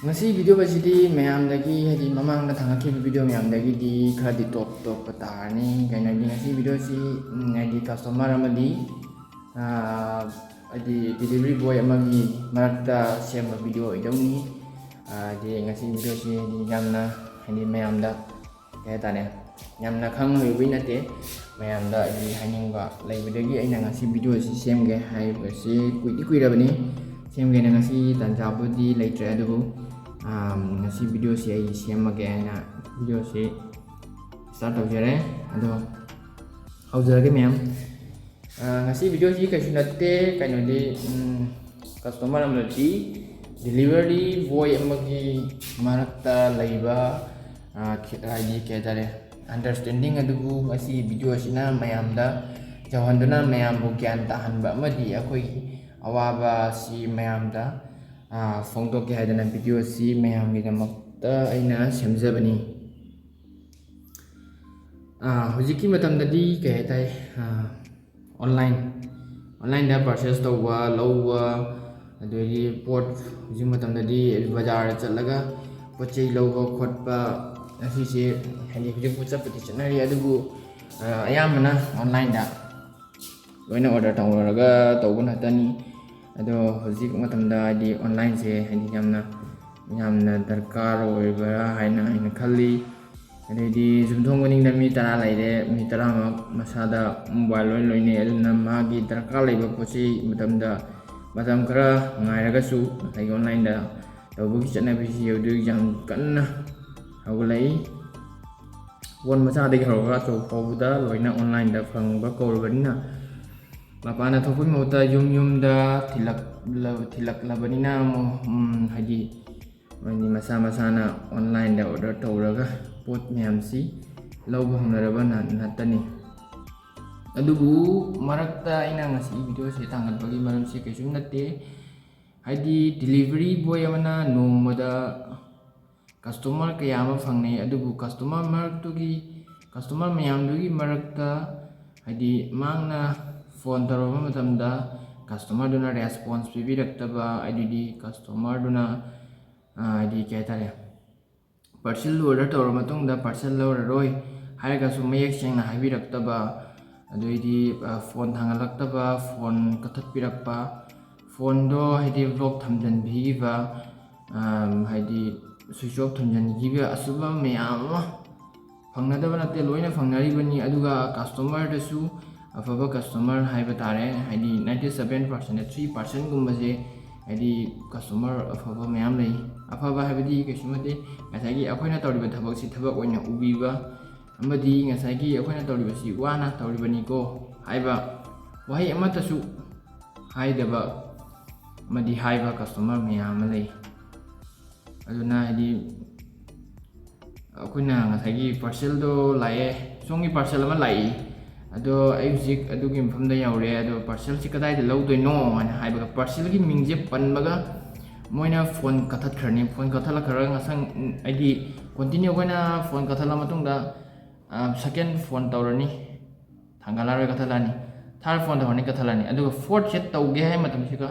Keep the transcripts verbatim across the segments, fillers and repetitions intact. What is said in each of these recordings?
ꯉꯁꯤ ꯚꯤꯗꯤꯑꯣ ꯑꯁꯤꯗꯤ ꯃꯌꯥꯝꯗꯒꯤ, ꯍꯥꯏꯗꯤ ꯃꯃꯥꯡꯗ ꯊꯥꯡꯒꯠꯈꯤꯕ ꯚꯤꯗꯤꯑꯣ ꯃꯌꯥꯝꯗꯒꯤꯗꯤ ꯈꯔꯗꯤ ꯇꯣꯞ ꯇꯣꯞꯄ ꯇꯥꯔꯅꯤ꯫ ꯀꯩꯅꯣꯗꯤ ꯉꯁꯤ ꯚꯤꯗꯤꯑꯣꯁꯤ, ꯎꯝ, ꯍꯥꯏꯗꯤ ꯀꯁꯇꯃꯔ ꯑꯃꯗꯤ, ꯑꯥ, ꯍꯥꯏꯗꯤ ꯗꯤꯂꯤꯚꯔꯤ ꯕꯣꯏ ꯑꯃꯒꯤ ꯃꯔꯛꯇ ꯁꯦꯝꯕ ꯚꯤꯗꯤꯑꯣ ꯑꯣꯏꯗꯧꯅꯤ꯫ ꯑꯥ, ꯍꯥꯏꯗꯤ ꯉꯁꯤ ꯚꯤꯗꯤꯑꯣꯁꯤ ꯍꯥꯏꯗꯤ ꯌꯥꯝꯅ, ꯍꯥꯏꯗꯤ ꯃꯌꯥꯝꯗ ꯀꯩ ꯍꯥꯏꯇꯥꯔꯦ, ꯌꯥꯝꯅ ꯈꯪꯍꯩꯕꯩ ꯅꯠꯇꯦ, ꯃꯌꯥꯝꯗ ꯑꯩ ꯍꯥꯏꯅꯤꯡꯕ ꯂꯩꯕꯗꯒꯤ ꯑꯩꯅ ꯉꯁꯤ ꯚꯤꯗꯤꯑꯣ ꯑꯁꯤ ꯁꯦꯝꯒꯦ ꯍꯥꯏꯕꯁꯤ ꯀꯨꯏꯗꯤ ꯀꯨꯏꯔꯕꯅꯤ꯫ ꯁꯦꯝꯒꯦꯅ ꯉꯁꯤ ꯇꯥꯟꯖꯥꯕꯨꯗꯤ ꯂꯩꯇ꯭ꯔꯦ, ꯑꯗꯨꯕꯨ, ꯑꯥ, ꯉꯁꯤ ꯚꯤꯗꯤꯑꯣꯁꯤ ꯑꯩ ꯁꯦꯝꯃꯒꯦ ꯍꯥꯏꯅ ꯚꯤꯗꯤꯑꯣꯁꯤ start ꯇꯧꯖꯔꯦ꯫ ꯑꯗꯣ ꯍꯧꯖꯔꯒꯦ ꯃꯌꯥꯝ꯫ ꯑꯥ, ꯉꯁꯤ ꯚꯤꯗꯤꯑꯣꯁꯤ ꯀꯩꯁꯨ ꯅꯠꯇꯦ, ꯀꯩꯅꯣꯗꯤ, ꯎꯝ, ꯀꯁꯇꯃꯔ ꯑꯃꯗꯤ ꯗꯤꯂꯤꯚꯔꯤ ꯕꯣꯏ ꯑꯃꯒꯤ ꯃꯔꯛꯇ ꯂꯩꯕ, ꯑꯥ, ꯈꯤ-, ꯍꯥꯏꯗꯤ ꯀꯩ ꯍꯥꯏꯇꯥꯔꯦ, ꯑꯟꯗꯔꯁꯇꯦꯟꯗꯤꯡ ꯑꯗꯨꯕꯨ ꯉꯁꯤ ꯚꯤꯗꯤꯑꯣ ꯑꯁꯤꯅ ꯃꯌꯥꯝꯗ ꯌꯧꯍꯟꯗꯨꯅ ꯃꯌꯥꯝꯕꯨ ꯒ꯭ꯌꯥꯟ ꯇꯥꯍꯟꯕ ꯑꯃꯗꯤ ꯑꯩꯈꯣꯏꯒꯤ ꯑꯋꯥꯕ ꯑꯁꯤ ꯃꯌꯥꯝꯗ, ꯑꯥ, ꯐꯣꯡꯗꯣꯛꯀꯦ ꯍꯥꯏꯗꯅ ꯚꯤꯗꯤꯑꯣ ꯑꯁꯤ ꯃꯌꯥꯝꯒꯤꯗꯃꯛꯇ ꯑꯩꯅ ꯁꯦꯝꯖꯕꯅꯤ꯫ ꯑꯥ, ꯍꯧꯖꯤꯛꯀꯤ ꯃꯇꯝꯗꯗꯤ ꯀꯩ ꯍꯥꯏꯇꯥꯔꯦ, ꯑꯥ, online, onlineꯗ purchase ꯇꯧꯕ, ꯂꯧꯕ, ꯑꯗꯒꯤ ꯄꯣꯠ ꯍꯧꯖꯤꯛ ꯃꯇꯝꯗꯗꯤ ꯕꯖꯥꯔꯗ ꯆꯠꯂꯒ ꯄꯣꯠ ꯆꯩ ꯂꯧꯕ ꯈꯣꯠꯄ ꯑꯁꯤꯁꯦ ꯍꯥꯏꯗꯤ ꯍꯧꯖꯤꯛꯄꯨ ꯆꯠꯄꯗꯤ ꯆꯠꯅꯔꯤ, ꯑꯗꯨꯕꯨ, ꯑꯥ, ꯑꯌꯥꯝꯕꯅ onlineꯗ ꯂꯣꯏꯅ order ꯇꯧꯅꯔꯒ ꯇꯧꯕ ꯉꯥꯛꯇꯅꯤ꯫ ꯑꯗꯣ ꯍꯧꯖꯤꯛ ꯃꯇꯝꯗ ꯍꯥꯏꯗꯤ onlineꯁꯦ ꯍꯥꯏꯗꯤ ꯌꯥꯝꯅ, ꯌꯥꯝꯅ ꯗꯔꯀꯥꯔ ꯑꯣꯏꯕ꯭ꯔꯥ ꯍꯥꯏꯅ ꯑꯩꯅ ꯈꯜꯂꯤ꯫ ꯑꯗꯩꯗꯤ ꯌꯨꯝꯊꯣꯡ ꯈꯨꯗꯤꯡꯗ ꯃꯤ ꯇꯔꯥ ꯂꯩꯔꯦ, ꯃꯤ ꯇꯔꯥꯃꯛ ꯃꯁꯥꯗ mobile ꯂꯣꯏ ꯂꯣꯏꯅꯩ, ꯑꯗꯨꯅ ꯃꯥꯒꯤ ꯗꯔꯀꯥꯔ ꯂꯩꯕ ꯄꯣꯠ ꯆꯩ ꯃꯇꯝꯗ, ꯃꯇꯝ ꯈꯔ ꯉꯥꯏꯔꯒꯁꯨ ꯉꯁꯥꯏꯒꯤ onlineꯗ ꯇꯧꯕꯒꯤ ꯆꯠꯅꯕꯤꯁꯤ ꯍꯧꯖꯤꯛ ꯌꯥꯝ ꯀꯟꯅ ꯍꯧꯒꯠꯂꯛꯏ꯫ ꯄꯣꯠ ꯃꯆꯥꯗꯒꯤ ꯍꯧꯔꯒ ꯑꯆꯧꯕ ꯐꯥꯎꯕꯗ ꯂꯣꯏꯅ onlineꯗ ꯐꯪꯕ ꯀꯧꯔꯕꯅꯤꯅ, ꯃꯄꯥꯟꯗ ꯊꯣꯛꯄꯒꯤ ꯃꯍꯨꯠꯇ ꯌꯨꯝ ꯌꯨꯝꯗ ꯊꯤꯜꯂꯛꯂ-, ꯊꯤꯜꯂꯛꯂꯕꯅꯤꯅ ꯑꯃꯨꯛ, ꯎꯝ, ꯍꯥꯏꯗꯤ ꯃꯣꯏꯗꯤ ꯃꯁꯥ ꯃꯁꯥꯅ onlineꯗ order ꯇꯧꯔꯒ ꯄꯣꯠ ꯃꯌꯥꯝꯁꯤ ꯂꯧꯕ ꯍꯧꯅꯔꯕ ꯅ-, ꯅꯠꯇꯅꯤ꯫ ꯑꯗꯨꯕꯨ ꯃꯔꯛꯇ ꯑꯩꯅ ꯉꯁꯤ ꯚꯤꯗꯤꯑꯣꯁꯦ ꯊꯥꯡꯒꯠꯄꯒꯤ ꯃꯔꯝꯁꯤ ꯀꯩꯁꯨꯝ ꯅꯠꯇꯦ꯫ ꯍꯥꯏꯗꯤ delivery boy ꯑꯃꯅ ꯅꯣꯡꯃꯗ customer ꯀꯌꯥ ꯑꯃ ꯐꯪꯅꯩ, ꯑꯗꯨꯕꯨ customer ꯃꯔꯛꯇꯨꯒꯤ, customer ꯃꯌꯥꯝꯗꯨꯒꯤ ꯃꯔꯛꯇ ꯍꯥꯏꯗꯤ ꯃꯍꯥꯛꯅ phone ꯇꯧꯔꯕ ꯃꯇꯝꯗ customerꯗꯨꯅ response ꯄꯤꯕꯤꯔꯛꯇꯕ, ꯑꯗꯨꯗꯤ customerꯗꯨꯅ ꯍꯥꯏꯗꯤ ꯀꯩ ꯍꯥꯏꯇꯥꯔꯦ, parcel order ꯇꯧꯔ ꯃꯇꯨꯡꯗ parcel ꯂꯧꯔꯔꯣꯏ ꯍꯥꯏꯔꯒꯁꯨ ꯃꯌꯦꯛ ꯁꯦꯡꯅ ꯍꯥꯏꯕꯤꯔꯛꯇꯕ, ꯑꯗꯩꯗꯤ ꯐꯣꯟ ꯊꯥꯡꯒꯠꯂꯛꯇꯕ, ꯐꯣꯟ ꯀꯛꯊꯠꯄꯤꯔꯛꯄ, ꯐꯣꯟꯗꯣ ꯍꯥꯏꯗꯤ block ꯊꯝꯖꯤꯟꯕꯤꯈꯤꯕ, ꯍꯥꯏꯗꯤ switch off ꯊꯝꯖꯤꯟꯈꯤꯕ, ꯑꯁꯨꯝꯕ ꯃꯌꯥꯝ ꯑꯃ ꯐꯪꯅꯗꯕ ꯅꯠꯇꯦ, ꯂꯣꯏꯅ ꯐꯪꯅꯔꯤꯕꯅꯤ꯫ ꯑꯗꯨꯒ customerꯗꯁꯨ ꯑꯐꯕ customer ꯍꯥꯏꯕ ꯇꯥꯔꯦ, ꯍꯥꯏꯗꯤ ninety seven percent three percentꯒꯨꯝꯕꯁꯦ ꯍꯥꯏꯗꯤ customer ꯑꯐꯕ ꯃꯌꯥꯝ ꯂꯩ꯫ ꯑꯐꯕ ꯍꯥꯏꯕꯗꯤ ꯀꯩꯁꯨ ꯅꯠꯇꯦ, ꯉꯁꯥꯏꯒꯤ ꯑꯩꯈꯣꯏꯅ ꯇꯧꯔꯤꯕ ꯊꯕꯛꯁꯤ ꯊꯕꯛ ꯑꯣꯏꯅ ꯎꯕꯤꯕ, ꯑꯃꯗꯤ ꯉꯁꯥꯏꯒꯤ ꯑꯩꯈꯣꯏꯅ ꯇꯧꯔꯤꯕꯁꯤ ꯋꯥꯅ ꯇꯧꯔꯤꯕꯅꯤꯀꯣ ꯍꯥꯏꯕ ꯋꯥꯍꯩ ꯑꯃꯠꯇꯁꯨ ꯍꯥꯏꯗꯕ ꯑꯃꯗꯤ ꯍꯥꯏꯕ customer ꯃꯌꯥꯝ ꯑꯃ ꯂꯩ꯫ ꯑꯗꯨꯅ ꯍꯥꯏꯗꯤ ꯑꯩꯈꯣꯏꯅ ꯉꯁꯥꯏꯒꯤ parcelꯗꯣ ꯂꯥꯛꯑꯦ, ꯁꯣꯝꯒꯤ parcel ꯑꯃ ꯂꯥꯛꯏ, ꯑꯗꯣ ꯑꯩ ꯍꯧꯖꯤꯛ ꯑꯗꯨꯒꯤ ꯃꯐꯝꯗ ꯌꯧꯔꯦ, ꯑꯗꯣ parcelꯁꯤ ꯀꯗꯥꯏꯗ ꯂꯧꯗꯣꯏꯅꯣ ꯍꯥꯏꯅ ꯍꯥꯏꯕꯒ parcelꯒꯤ ꯃꯤꯡꯁꯦ ꯄꯟꯕꯒ ꯃꯣꯏꯅ ꯐꯣꯟ ꯀꯛꯊꯠꯈ꯭ꯔꯅꯤ꯫ ꯐꯣꯟ ꯀꯛꯊꯠꯂꯛꯈ꯭ꯔꯒ ꯉꯁꯪ ꯍꯥꯏꯗꯤ continue ꯑꯩꯈꯣꯏꯅ ꯐꯣꯟ ꯀꯛꯊꯠꯂ ꯃꯇꯨꯡꯗ second ꯐꯣꯟ ꯇꯧꯔꯅꯤ, ꯊꯥꯡꯒꯠꯂꯔꯣꯏ, ꯀꯛꯊꯠꯂꯅꯤ꯫ Third ꯐꯣꯟ ꯇꯧꯔꯅꯤ, ꯀꯛꯊꯠꯂꯅꯤ꯫ ꯑꯗꯨꯒ fourthꯁꯦ ꯇꯧꯒꯦ ꯍꯥꯏ ꯃꯇꯝꯁꯤꯒ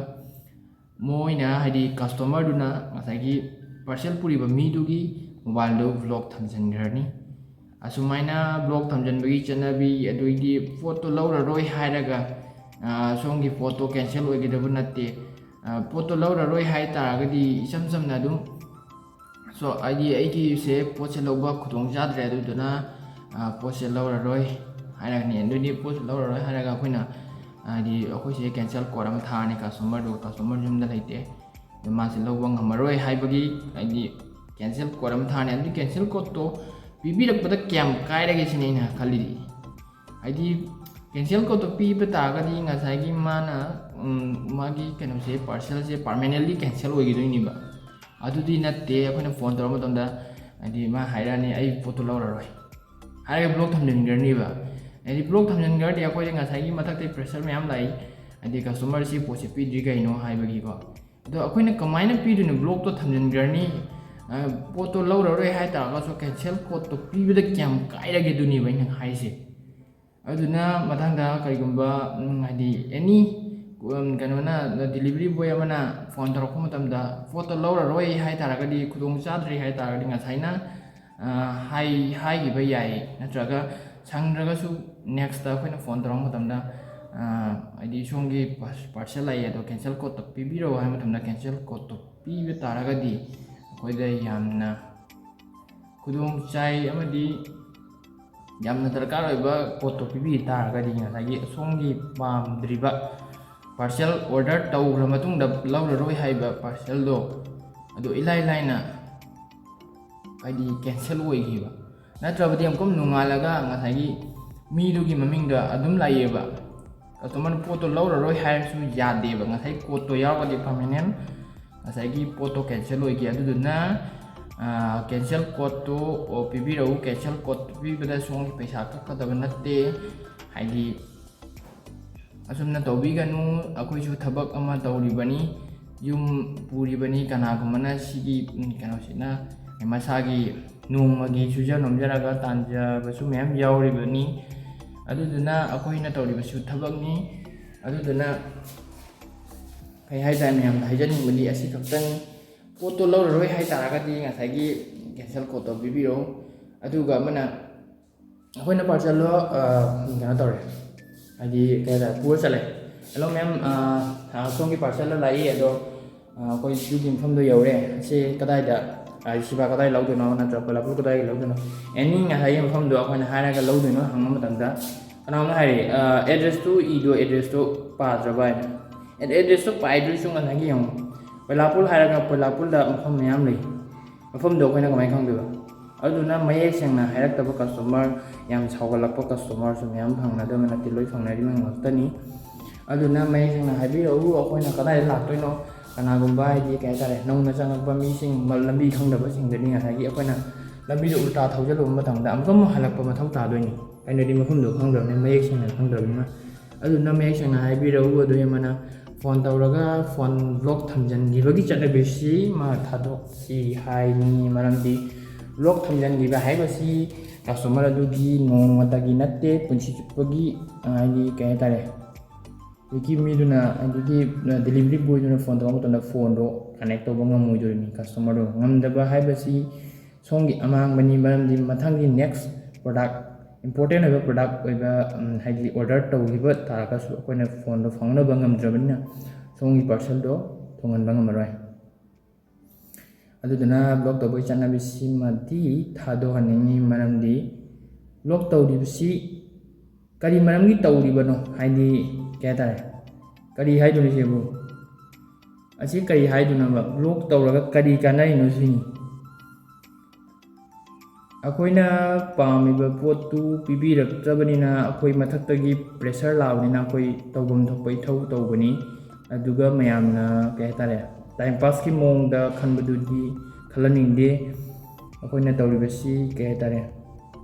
ꯃꯣꯏꯅ ꯍꯥꯏꯗꯤ customerꯗꯨꯅ ꯉꯁꯥꯏꯒꯤ parcel ꯄꯨꯔꯤꯕ ꯃꯤꯗꯨꯒꯤ mobileꯗꯨ block ꯊꯝꯖꯤꯟꯈ꯭ꯔꯅꯤ꯫ ꯑꯁꯨꯃꯥꯏꯅ block ꯊꯝꯖꯤꯟꯕꯒꯤ ꯆꯠꯅꯕꯤ, ꯑꯗꯨꯒꯤ ꯄꯣꯠꯇꯣ ꯂꯧꯔꯔꯣꯏ ꯍꯥꯏꯔꯒ ꯁꯣꯝꯒꯤ ꯄꯣꯠꯇꯣ cancel ꯑꯣꯏꯒꯗꯕ ꯅꯠꯇꯦ꯫ ꯄꯣꯠꯇꯣ ꯂꯧꯔꯔꯣꯏ ꯍꯥꯏ ꯇꯥꯔꯒꯗꯤ ꯏꯆꯝ ꯆꯝꯅ ꯑꯗꯨꯝ so ꯍꯥꯏꯗꯤ ꯑꯩꯒꯤꯁꯦ ꯄꯣꯠꯁꯦ ꯂꯧꯕ ꯈꯨꯗꯣꯡ ꯆꯥꯗ꯭ꯔꯦ, ꯑꯗꯨꯗꯨꯅ ꯄꯣꯠꯁꯦ ꯂꯧꯔꯔꯣꯏ ꯍꯥꯏꯔꯒꯅꯤ꯫ ꯑꯗꯨꯗꯤ ꯄꯣꯠꯁꯦ ꯂꯧꯔꯔꯣꯏ ꯍꯥꯏꯔꯒ ꯑꯩꯈꯣꯏꯅ ꯍꯥꯏꯗꯤ ꯑꯩꯈꯣꯏꯁꯦ cancel code ꯑꯃ ꯊꯥꯔꯅꯤ customerꯗꯨ, customer ꯌꯨꯝꯗ ꯂꯩꯇꯦ, ꯑꯗꯨ ꯃꯥꯁꯦ ꯂꯧꯕ ꯉꯝꯃꯔꯣꯏ ꯍꯥꯏꯕꯒꯤ ꯍꯥꯏꯗꯤ cancel code ꯑꯃ ꯊꯥꯔꯅꯤ꯫ ꯑꯗꯨ cancel codeꯇꯣ ꯄꯤꯕꯤꯔꯛꯄꯗ ꯀꯌꯥꯝ ꯀꯥꯏꯔꯒꯦ ꯁꯤꯅꯤ ꯑꯩꯅ ꯈꯜꯂꯤꯗꯤ꯫ ꯍꯥꯏꯗꯤ cancel codeꯇꯣ ꯄꯤꯕ ꯇꯥꯔꯒꯗꯤ ꯉꯁꯥꯏꯒꯤ ꯃꯥꯅ ꯃꯥꯒꯤ ꯀꯩꯅꯣꯁꯦ parcelꯁꯦ permanently cancel ꯑꯣꯏꯈꯤꯗꯣꯏꯅꯦꯕ꯫ ꯑꯗꯨꯗꯤ ꯅꯠꯇꯦ, ꯑꯩꯈꯣꯏꯅ ꯐꯣꯟ ꯇꯧꯔꯛꯄ ꯃꯇꯝꯗ ꯍꯥꯏꯗꯤ ꯃꯥ ꯍꯥꯏꯔꯛꯑꯅꯤ, "ꯑꯩ ꯄꯣꯠꯇꯣ ꯂꯧꯔꯔꯣꯏ" ꯍꯥꯏꯔꯒ block ꯊꯝꯖꯤꯟꯈ꯭ꯔꯅꯤꯕ꯫ ꯍꯥꯏꯗꯤ block ꯊꯝꯖꯤꯟꯈ꯭ꯔꯗꯤ ꯑꯩꯈꯣꯏꯗ ꯉꯁꯥꯏꯒꯤ ꯃꯊꯛꯇꯩ pressure ꯃꯌꯥꯝ ꯂꯥꯛꯏ, ꯍꯥꯏꯗꯤ customerꯁꯤ ꯄꯣꯠꯁꯦ ꯄꯤꯗ꯭ꯔꯤ ꯀꯩꯅꯣ ꯍꯥꯏꯕꯒꯤꯀꯣ꯫ ꯑꯗꯣ ꯑꯩꯈꯣꯏꯅ ꯀꯃꯥꯏꯅ ꯄꯤꯗꯣꯏꯅꯣ? Blockꯇꯣ ꯊꯝꯖꯤꯟꯈ꯭ꯔꯅꯤ, ꯄꯣꯠꯇꯣ ꯂꯧꯔꯔꯣꯏ ꯍꯥꯏ ꯇꯥꯔꯒꯁꯨ cancel codeꯇꯣ ꯄꯤꯕꯗ ꯀꯌꯥꯝ ꯀꯥꯏꯔꯒꯦ ꯑꯗꯨꯅꯦꯕ ꯑꯩꯅ ꯍꯥꯏꯁꯦ꯫ ꯑꯗꯨꯅ ꯃꯊꯪꯗ ꯀꯔꯤꯒꯨꯝꯕ ꯍꯥꯏꯗꯤ any ꯎꯝ, ꯀꯩꯅꯣꯅ, delivery boy ꯑꯃꯅ ꯐꯣꯟ ꯇꯧꯔꯛꯄ ꯃꯇꯝꯗ ꯄꯣꯠꯇꯣ ꯂꯧꯔꯔꯣꯏ ꯍꯥꯏ ꯇꯥꯔꯒꯗꯤ, ꯈꯨꯗꯣꯡ ꯆꯥꯗ꯭ꯔꯦ ꯍꯥꯏ ꯇꯥꯔꯒꯗꯤ, ꯉꯁꯥꯏꯅ, ꯑ, ꯍꯥꯏ-, ꯍꯥꯏꯈꯤꯕ ꯌꯥꯏ꯫ ꯅꯠꯇ꯭ꯔꯒ ꯁꯪꯗ꯭ꯔꯒꯁꯨ next ꯑꯩꯈꯣꯏꯅ ꯐꯣꯟ ꯇꯧꯔꯛꯄ ꯃꯇꯝꯗ, ꯑ, ꯍꯥꯏꯗꯤ, "ꯁꯣꯝꯒꯤ ꯄꯥꯔꯁꯦꯜ ꯂꯥꯛꯑꯦ, ꯑꯗꯣ cancel code ꯇꯣ ꯄꯤꯕꯤꯔꯛꯑꯣ" ꯍꯥꯏꯕ ꯃꯇꯝꯗ cancel code ꯇꯣ ꯄꯤꯕ ꯇꯥꯔꯒꯗꯤ ꯑꯩꯈꯣꯏꯗ ꯌꯥꯝꯅ ꯈꯨꯗꯣꯡ ꯆꯥꯏ, ꯑꯃꯗꯤ ꯌꯥꯝꯅ ꯗꯔꯀꯥꯔ ꯑꯣꯏꯕ ꯄꯣꯠꯇꯣ ꯄꯤꯕꯤ ꯇꯥꯔꯒꯗꯤ, ꯉꯁꯥꯏꯒꯤ ꯑꯁꯣꯝꯒꯤ ꯄꯥꯝꯗ꯭ꯔꯤꯕ ꯄꯥꯔꯁꯦꯜ, order ꯇꯧꯈ꯭ꯔ ꯃꯇꯨꯡꯗ ꯂꯧꯔꯔꯣꯏ ꯍꯥꯏꯕ ꯄꯥꯔꯁꯦꯜꯗꯣ, ꯑꯗꯨ ꯏꯂꯥꯏ ꯂꯥꯏꯅ, ꯍꯥꯏꯗꯤ, cancel ꯑꯣꯏꯈꯤꯕ꯫ ꯅꯠꯇ꯭ꯔꯕꯗꯤ ꯑꯃꯨꯛꯀ ꯅꯣꯡꯉꯥꯜꯂꯒ ꯉꯁꯥꯏꯒꯤ ꯃꯤꯗꯨꯒꯤ ꯃꯃꯤꯡꯗ ꯑꯗꯨꯝ ꯂꯥꯛꯑꯦꯕ꯫ Customer ꯅ ꯄꯣꯠꯇꯣ ꯂꯧꯔꯔꯣꯏ ꯍꯥꯏꯔꯁꯨ ꯌꯥꯗꯦꯕ, ꯉꯁꯥꯏ code ꯇꯣ ꯌꯥꯎꯔꯒꯗꯤ permanent ꯉꯁꯥꯏꯒꯤ ꯄꯣꯠꯇꯣ cancel ꯑꯣꯏꯈꯤ꯫ ꯑꯗꯨꯗꯨꯅ, ꯑꯥ, cancel code ꯇꯣ, ꯑꯣ, ꯄꯤꯕꯤꯔꯛꯎ, cancel code ꯄꯤꯕꯗ ꯁꯣꯝꯒꯤ ꯄꯩꯁꯥ ꯀꯛꯀꯗꯕ ꯅꯠꯇꯦ꯫ ꯍꯥꯏꯗꯤ, ꯑꯁꯨꯝꯅ ꯇꯧꯕꯤꯒꯅꯨ, ꯑꯩꯈꯣꯏꯁꯨ ꯊꯕꯛ ꯑꯃ ꯇꯧꯔꯤꯕꯅꯤ, ꯌꯨꯝ ꯄꯨꯔꯤꯕꯅꯤ꯫ ꯀꯅꯥꯒꯨꯝꯕꯅ ꯁꯤꯒꯤ, ꯎꯝ, ꯀꯩꯅꯣꯁꯤꯅ ꯃꯁꯥꯒꯤ ꯅꯣꯡꯃꯒꯤ ꯁꯨꯖ ꯅꯣꯝꯖꯔꯒ ꯇꯥꯟꯖꯕꯁꯨ ꯃꯌꯥꯝ ꯌꯥꯎꯔꯤꯕꯅꯤ꯫ ꯑꯗꯨꯗꯨꯅ ꯑꯩꯈꯣꯏꯅ ꯇꯧꯔꯤꯕꯁꯨ ꯊꯕꯛꯅꯤ꯫ ꯑꯗꯨꯗꯨꯅ ꯀꯩ ꯍꯥꯏꯇꯥꯔꯦ, ꯃꯌꯥꯝꯗ ꯍꯥꯏꯖꯅꯤꯡꯕꯗꯤ ꯑꯁꯤ ꯈꯛꯇꯅꯤ꯫ ꯄꯣꯠꯇꯣ ꯂꯧꯔꯔꯣꯏ ꯍꯥꯏ ꯇꯥꯔꯒꯗꯤ ꯉꯁꯥꯏꯒꯤ cancel code ꯇꯧꯕꯤꯕꯤꯔꯣ꯫ ꯑꯗꯨꯒ ꯑꯃꯅ, ꯑꯩꯈꯣꯏꯅ ꯄꯥꯔꯁꯦꯜꯗꯣ, ꯑ, ꯀꯩꯅꯣ ꯇꯧꯔꯦ, ꯍꯥꯏꯗꯤ, ꯀꯩ ꯍꯥꯏꯇꯥꯔꯦ, ꯄꯨꯔ ꯆꯠꯂꯦ꯫ "Hello ma'am, ꯑ, ꯑ, ꯁꯣꯝꯒꯤ ꯄꯥꯔꯁꯦꯜꯗꯣ ꯂꯥꯛꯏ, ꯑꯗꯣ, ꯑ, ꯑꯩꯈꯣꯏ ꯑꯗꯨꯒꯤ ꯃꯐꯝꯗꯣ ꯌꯧꯔꯦ, ꯑꯁꯤ ꯀꯗꯥꯏꯗ, ꯑ, ꯁꯤꯕꯥ ꯀꯗꯥꯏ ꯂꯧꯗꯣꯏꯅꯣ, ꯅꯠꯇ꯭ꯔꯒ ꯄꯣꯂꯥꯄꯨꯔ ꯀꯗꯥꯏꯗ ꯂꯧꯗꯣꯏꯅꯣ?" ꯑꯦꯅꯤ ꯉꯁꯥꯏꯒꯤ ꯃꯐꯝꯗꯣ ꯑꯩꯈꯣꯏꯅ ꯍꯥꯏꯔꯒ ꯂꯧꯗꯣꯏꯅꯣ ꯍꯪꯕ ꯃꯇꯝꯗ, ꯀꯅꯥꯒꯨꯝꯕ ꯍꯥꯏꯔꯦ, ꯑ, "Address ꯇꯨ ꯏꯗꯣ, address ꯇꯨ ꯄꯥꯗ꯭ꯔꯕ?" ꯍꯥꯏꯅ꯫ ꯑꯦ-, address ꯇꯨ ꯄꯥꯏꯗ꯭ꯔꯁꯨ ꯉꯁꯥꯏꯒꯤ ꯌꯦꯡꯉꯨ, ꯄꯣꯂꯥꯄꯨꯔ ꯍꯥꯏꯔꯒ ꯄꯣꯂꯥꯄꯨꯔꯗ ꯃꯐꯝ ꯃꯌꯥꯝ ꯂꯩ꯫ ꯃꯐꯝꯗꯣ ꯑꯩꯈꯣꯏꯅ ꯀꯃꯥꯏꯅ ꯈꯪꯗꯣꯏꯕ? ꯑꯗꯨꯅ ꯃꯌꯦꯛ ꯁꯦꯡꯅ ꯍꯥꯏꯔꯛꯇꯕ customer, ꯌꯥꯝ ꯁꯥꯎꯒꯠꯂꯛꯄ customer ꯁꯨ ꯃꯌꯥꯝ ꯐꯪꯅꯗꯕ ꯅꯠꯇꯦ, ꯂꯣꯏ ꯐꯪꯅꯔꯤꯕ ꯉꯥꯛꯇꯅꯤ꯫ ꯑꯗꯨꯅ ꯃꯌꯦꯛ ꯁꯦꯡꯅ ꯍꯥꯏꯕꯤꯔꯛꯎ, ꯑꯩꯈꯣꯏꯅ ꯀꯗꯥꯏꯗ ꯂꯥꯛꯇꯣꯏꯅꯣ? ꯀꯅꯥꯒꯨꯝꯕ, ꯍꯥꯏꯗꯤ, ꯀꯩ ꯍꯥꯏꯇꯥꯔꯦ, ꯅꯧꯅ ꯆꯪꯉꯛꯄ ꯃꯤꯁꯤꯡ, ꯃ-, ꯂꯝꯕꯤ ꯈꯪꯗꯕꯁꯤꯡꯗꯗꯤ ꯉꯁꯥꯏꯒꯤ ꯑꯩꯈꯣꯏꯅ ꯂꯝꯕꯤꯗꯣ ꯎꯜꯇꯥ ꯊꯧꯖꯤꯜꯂꯨꯕ ꯃꯇꯝꯗ ꯑꯃꯨꯛꯀ ꯑꯃꯨꯛ ꯍꯜꯂꯛꯄ ꯃꯊꯧ ꯇꯥꯗꯣꯏꯅꯤ, ꯍꯥꯏꯅꯗꯤ ꯃꯐꯝꯗꯣ ꯈꯪꯗꯕꯅꯤꯅ, ꯃꯌꯦꯛ ꯁꯦꯡꯅ ꯈꯪꯗꯕꯅꯤꯅ꯫ ꯑꯗꯨꯅ ꯃꯌꯦꯛ ꯁꯦꯡꯅ ꯍꯥꯏꯕꯤꯔꯛꯎ꯫ ꯑꯗꯨꯒꯤ ꯑꯃꯅ ꯐꯣꯟ ꯇꯧꯔꯒ ꯐꯣꯟ block ꯊꯝꯖꯤꯟꯈꯤꯕꯒꯤ ꯆꯠꯅꯕꯤꯁꯤ ꯃꯥ ꯊꯥꯗꯣꯛꯁꯤ ꯍꯥꯏꯅꯤꯡꯉꯤ꯫ ꯃꯔꯝꯗꯤ block ꯊꯝꯖꯤꯟꯈꯤꯕ ꯍꯥꯏꯕꯁꯤ customer ꯑꯗꯨꯒꯤ ꯅꯣꯡꯃꯇꯒꯤ ꯅꯠꯇꯦ, ꯄꯨꯟꯁꯤ ꯆꯨꯞꯄꯒꯤ, ꯍꯥꯏꯗꯤ, ꯀꯩ ꯍꯥꯏꯇꯥꯔꯦ, ꯍꯧꯖꯤꯛꯀꯤ ꯃꯤꯗꯨꯅ, ꯑꯗꯨꯒꯤ delivery boyꯗꯨꯅ phone ꯇꯧꯔꯛꯄ ꯃꯇꯝꯗ phoneꯗꯣ connect ꯇꯧꯕ ꯉꯝꯃꯣꯏꯗꯣꯔꯤꯕꯅꯤ꯫ Customerꯗꯣ ꯉꯝꯗꯕ ꯍꯥꯏꯕꯁꯤ ꯁꯣꯝꯒꯤ ꯑꯃꯥꯡꯕꯅꯤ, ꯃꯔꯝꯗꯤ ꯃꯊꯪꯒꯤ next product, important ꯑꯣꯏꯕ product ꯑꯣꯏꯕ, ꯎꯝ, ꯍꯥꯏꯗꯤ order ꯇꯧꯈꯤꯕ ꯇꯥꯔꯒꯁꯨ ꯑꯩꯈꯣꯏꯅ phoneꯗꯣ ꯐꯥꯎꯅꯕ ꯉꯝꯗ꯭ꯔꯕꯅꯤꯅ ꯁꯣꯝꯒꯤ parcelꯗꯣ ꯊꯨꯡꯍꯟꯕ ꯉꯝꯃꯔꯣꯏ꯫ ꯑꯗꯨꯗꯨꯅ vlog ꯇꯧꯕꯒꯤ ꯆꯠꯅꯕꯤꯁꯤꯃꯗꯤ ꯊꯥꯗꯣꯛꯍꯟꯅꯤꯡꯉꯤ, ꯃꯔꯝꯗꯤ vlog ꯇꯧꯔꯤꯕꯁꯤ ꯀꯔꯤ ꯃꯔꯝꯒꯤ ꯇꯧꯔꯤꯕꯅꯣ, ꯍꯥꯏꯗꯤ ꯀꯩ ꯍꯥꯏꯇꯥꯔꯦ, ꯀꯔꯤ ꯍꯥꯏꯗꯣꯏꯅꯣ ꯁꯤꯕꯨ? ꯑꯁꯤ ꯀꯔꯤ ꯍꯥꯏꯗꯣꯏꯅꯣꯕ? Vlog ꯇꯧꯔꯒ ꯀꯔꯤ ꯀꯥꯟꯅꯔꯤꯅꯣ ꯁꯤꯅꯤ꯫ ꯑꯩꯈꯣꯏꯅ ꯄꯥꯝꯃꯤꯕ ꯄꯣꯠꯇꯨ ꯄꯤꯕꯤꯔꯛꯇꯕꯅꯤꯅ ꯑꯩꯈꯣꯏ ꯃꯊꯛꯇꯒꯤ pressure ꯂꯥꯛꯑꯕꯅꯤꯅ ꯑꯩꯈꯣꯏ ꯇꯧꯐꯝ ꯊꯣꯛꯄ ꯏꯊꯧ ꯇꯧꯕꯅꯤ꯫ ꯑꯗꯨꯒ ꯃꯌꯥꯝꯅ ꯀꯩ ꯍꯥꯏꯇꯥꯔꯦ, time passꯀꯤ ꯃꯑꯣꯡꯗ ꯈꯟꯕꯗꯨꯗꯤ ꯈꯜꯍꯟꯅꯤꯡꯗꯦ꯫ ꯑꯩꯈꯣꯏꯅ ꯇꯧꯔꯤꯕꯁꯤ ꯀꯩ ꯍꯥꯏꯇꯥꯔꯦ,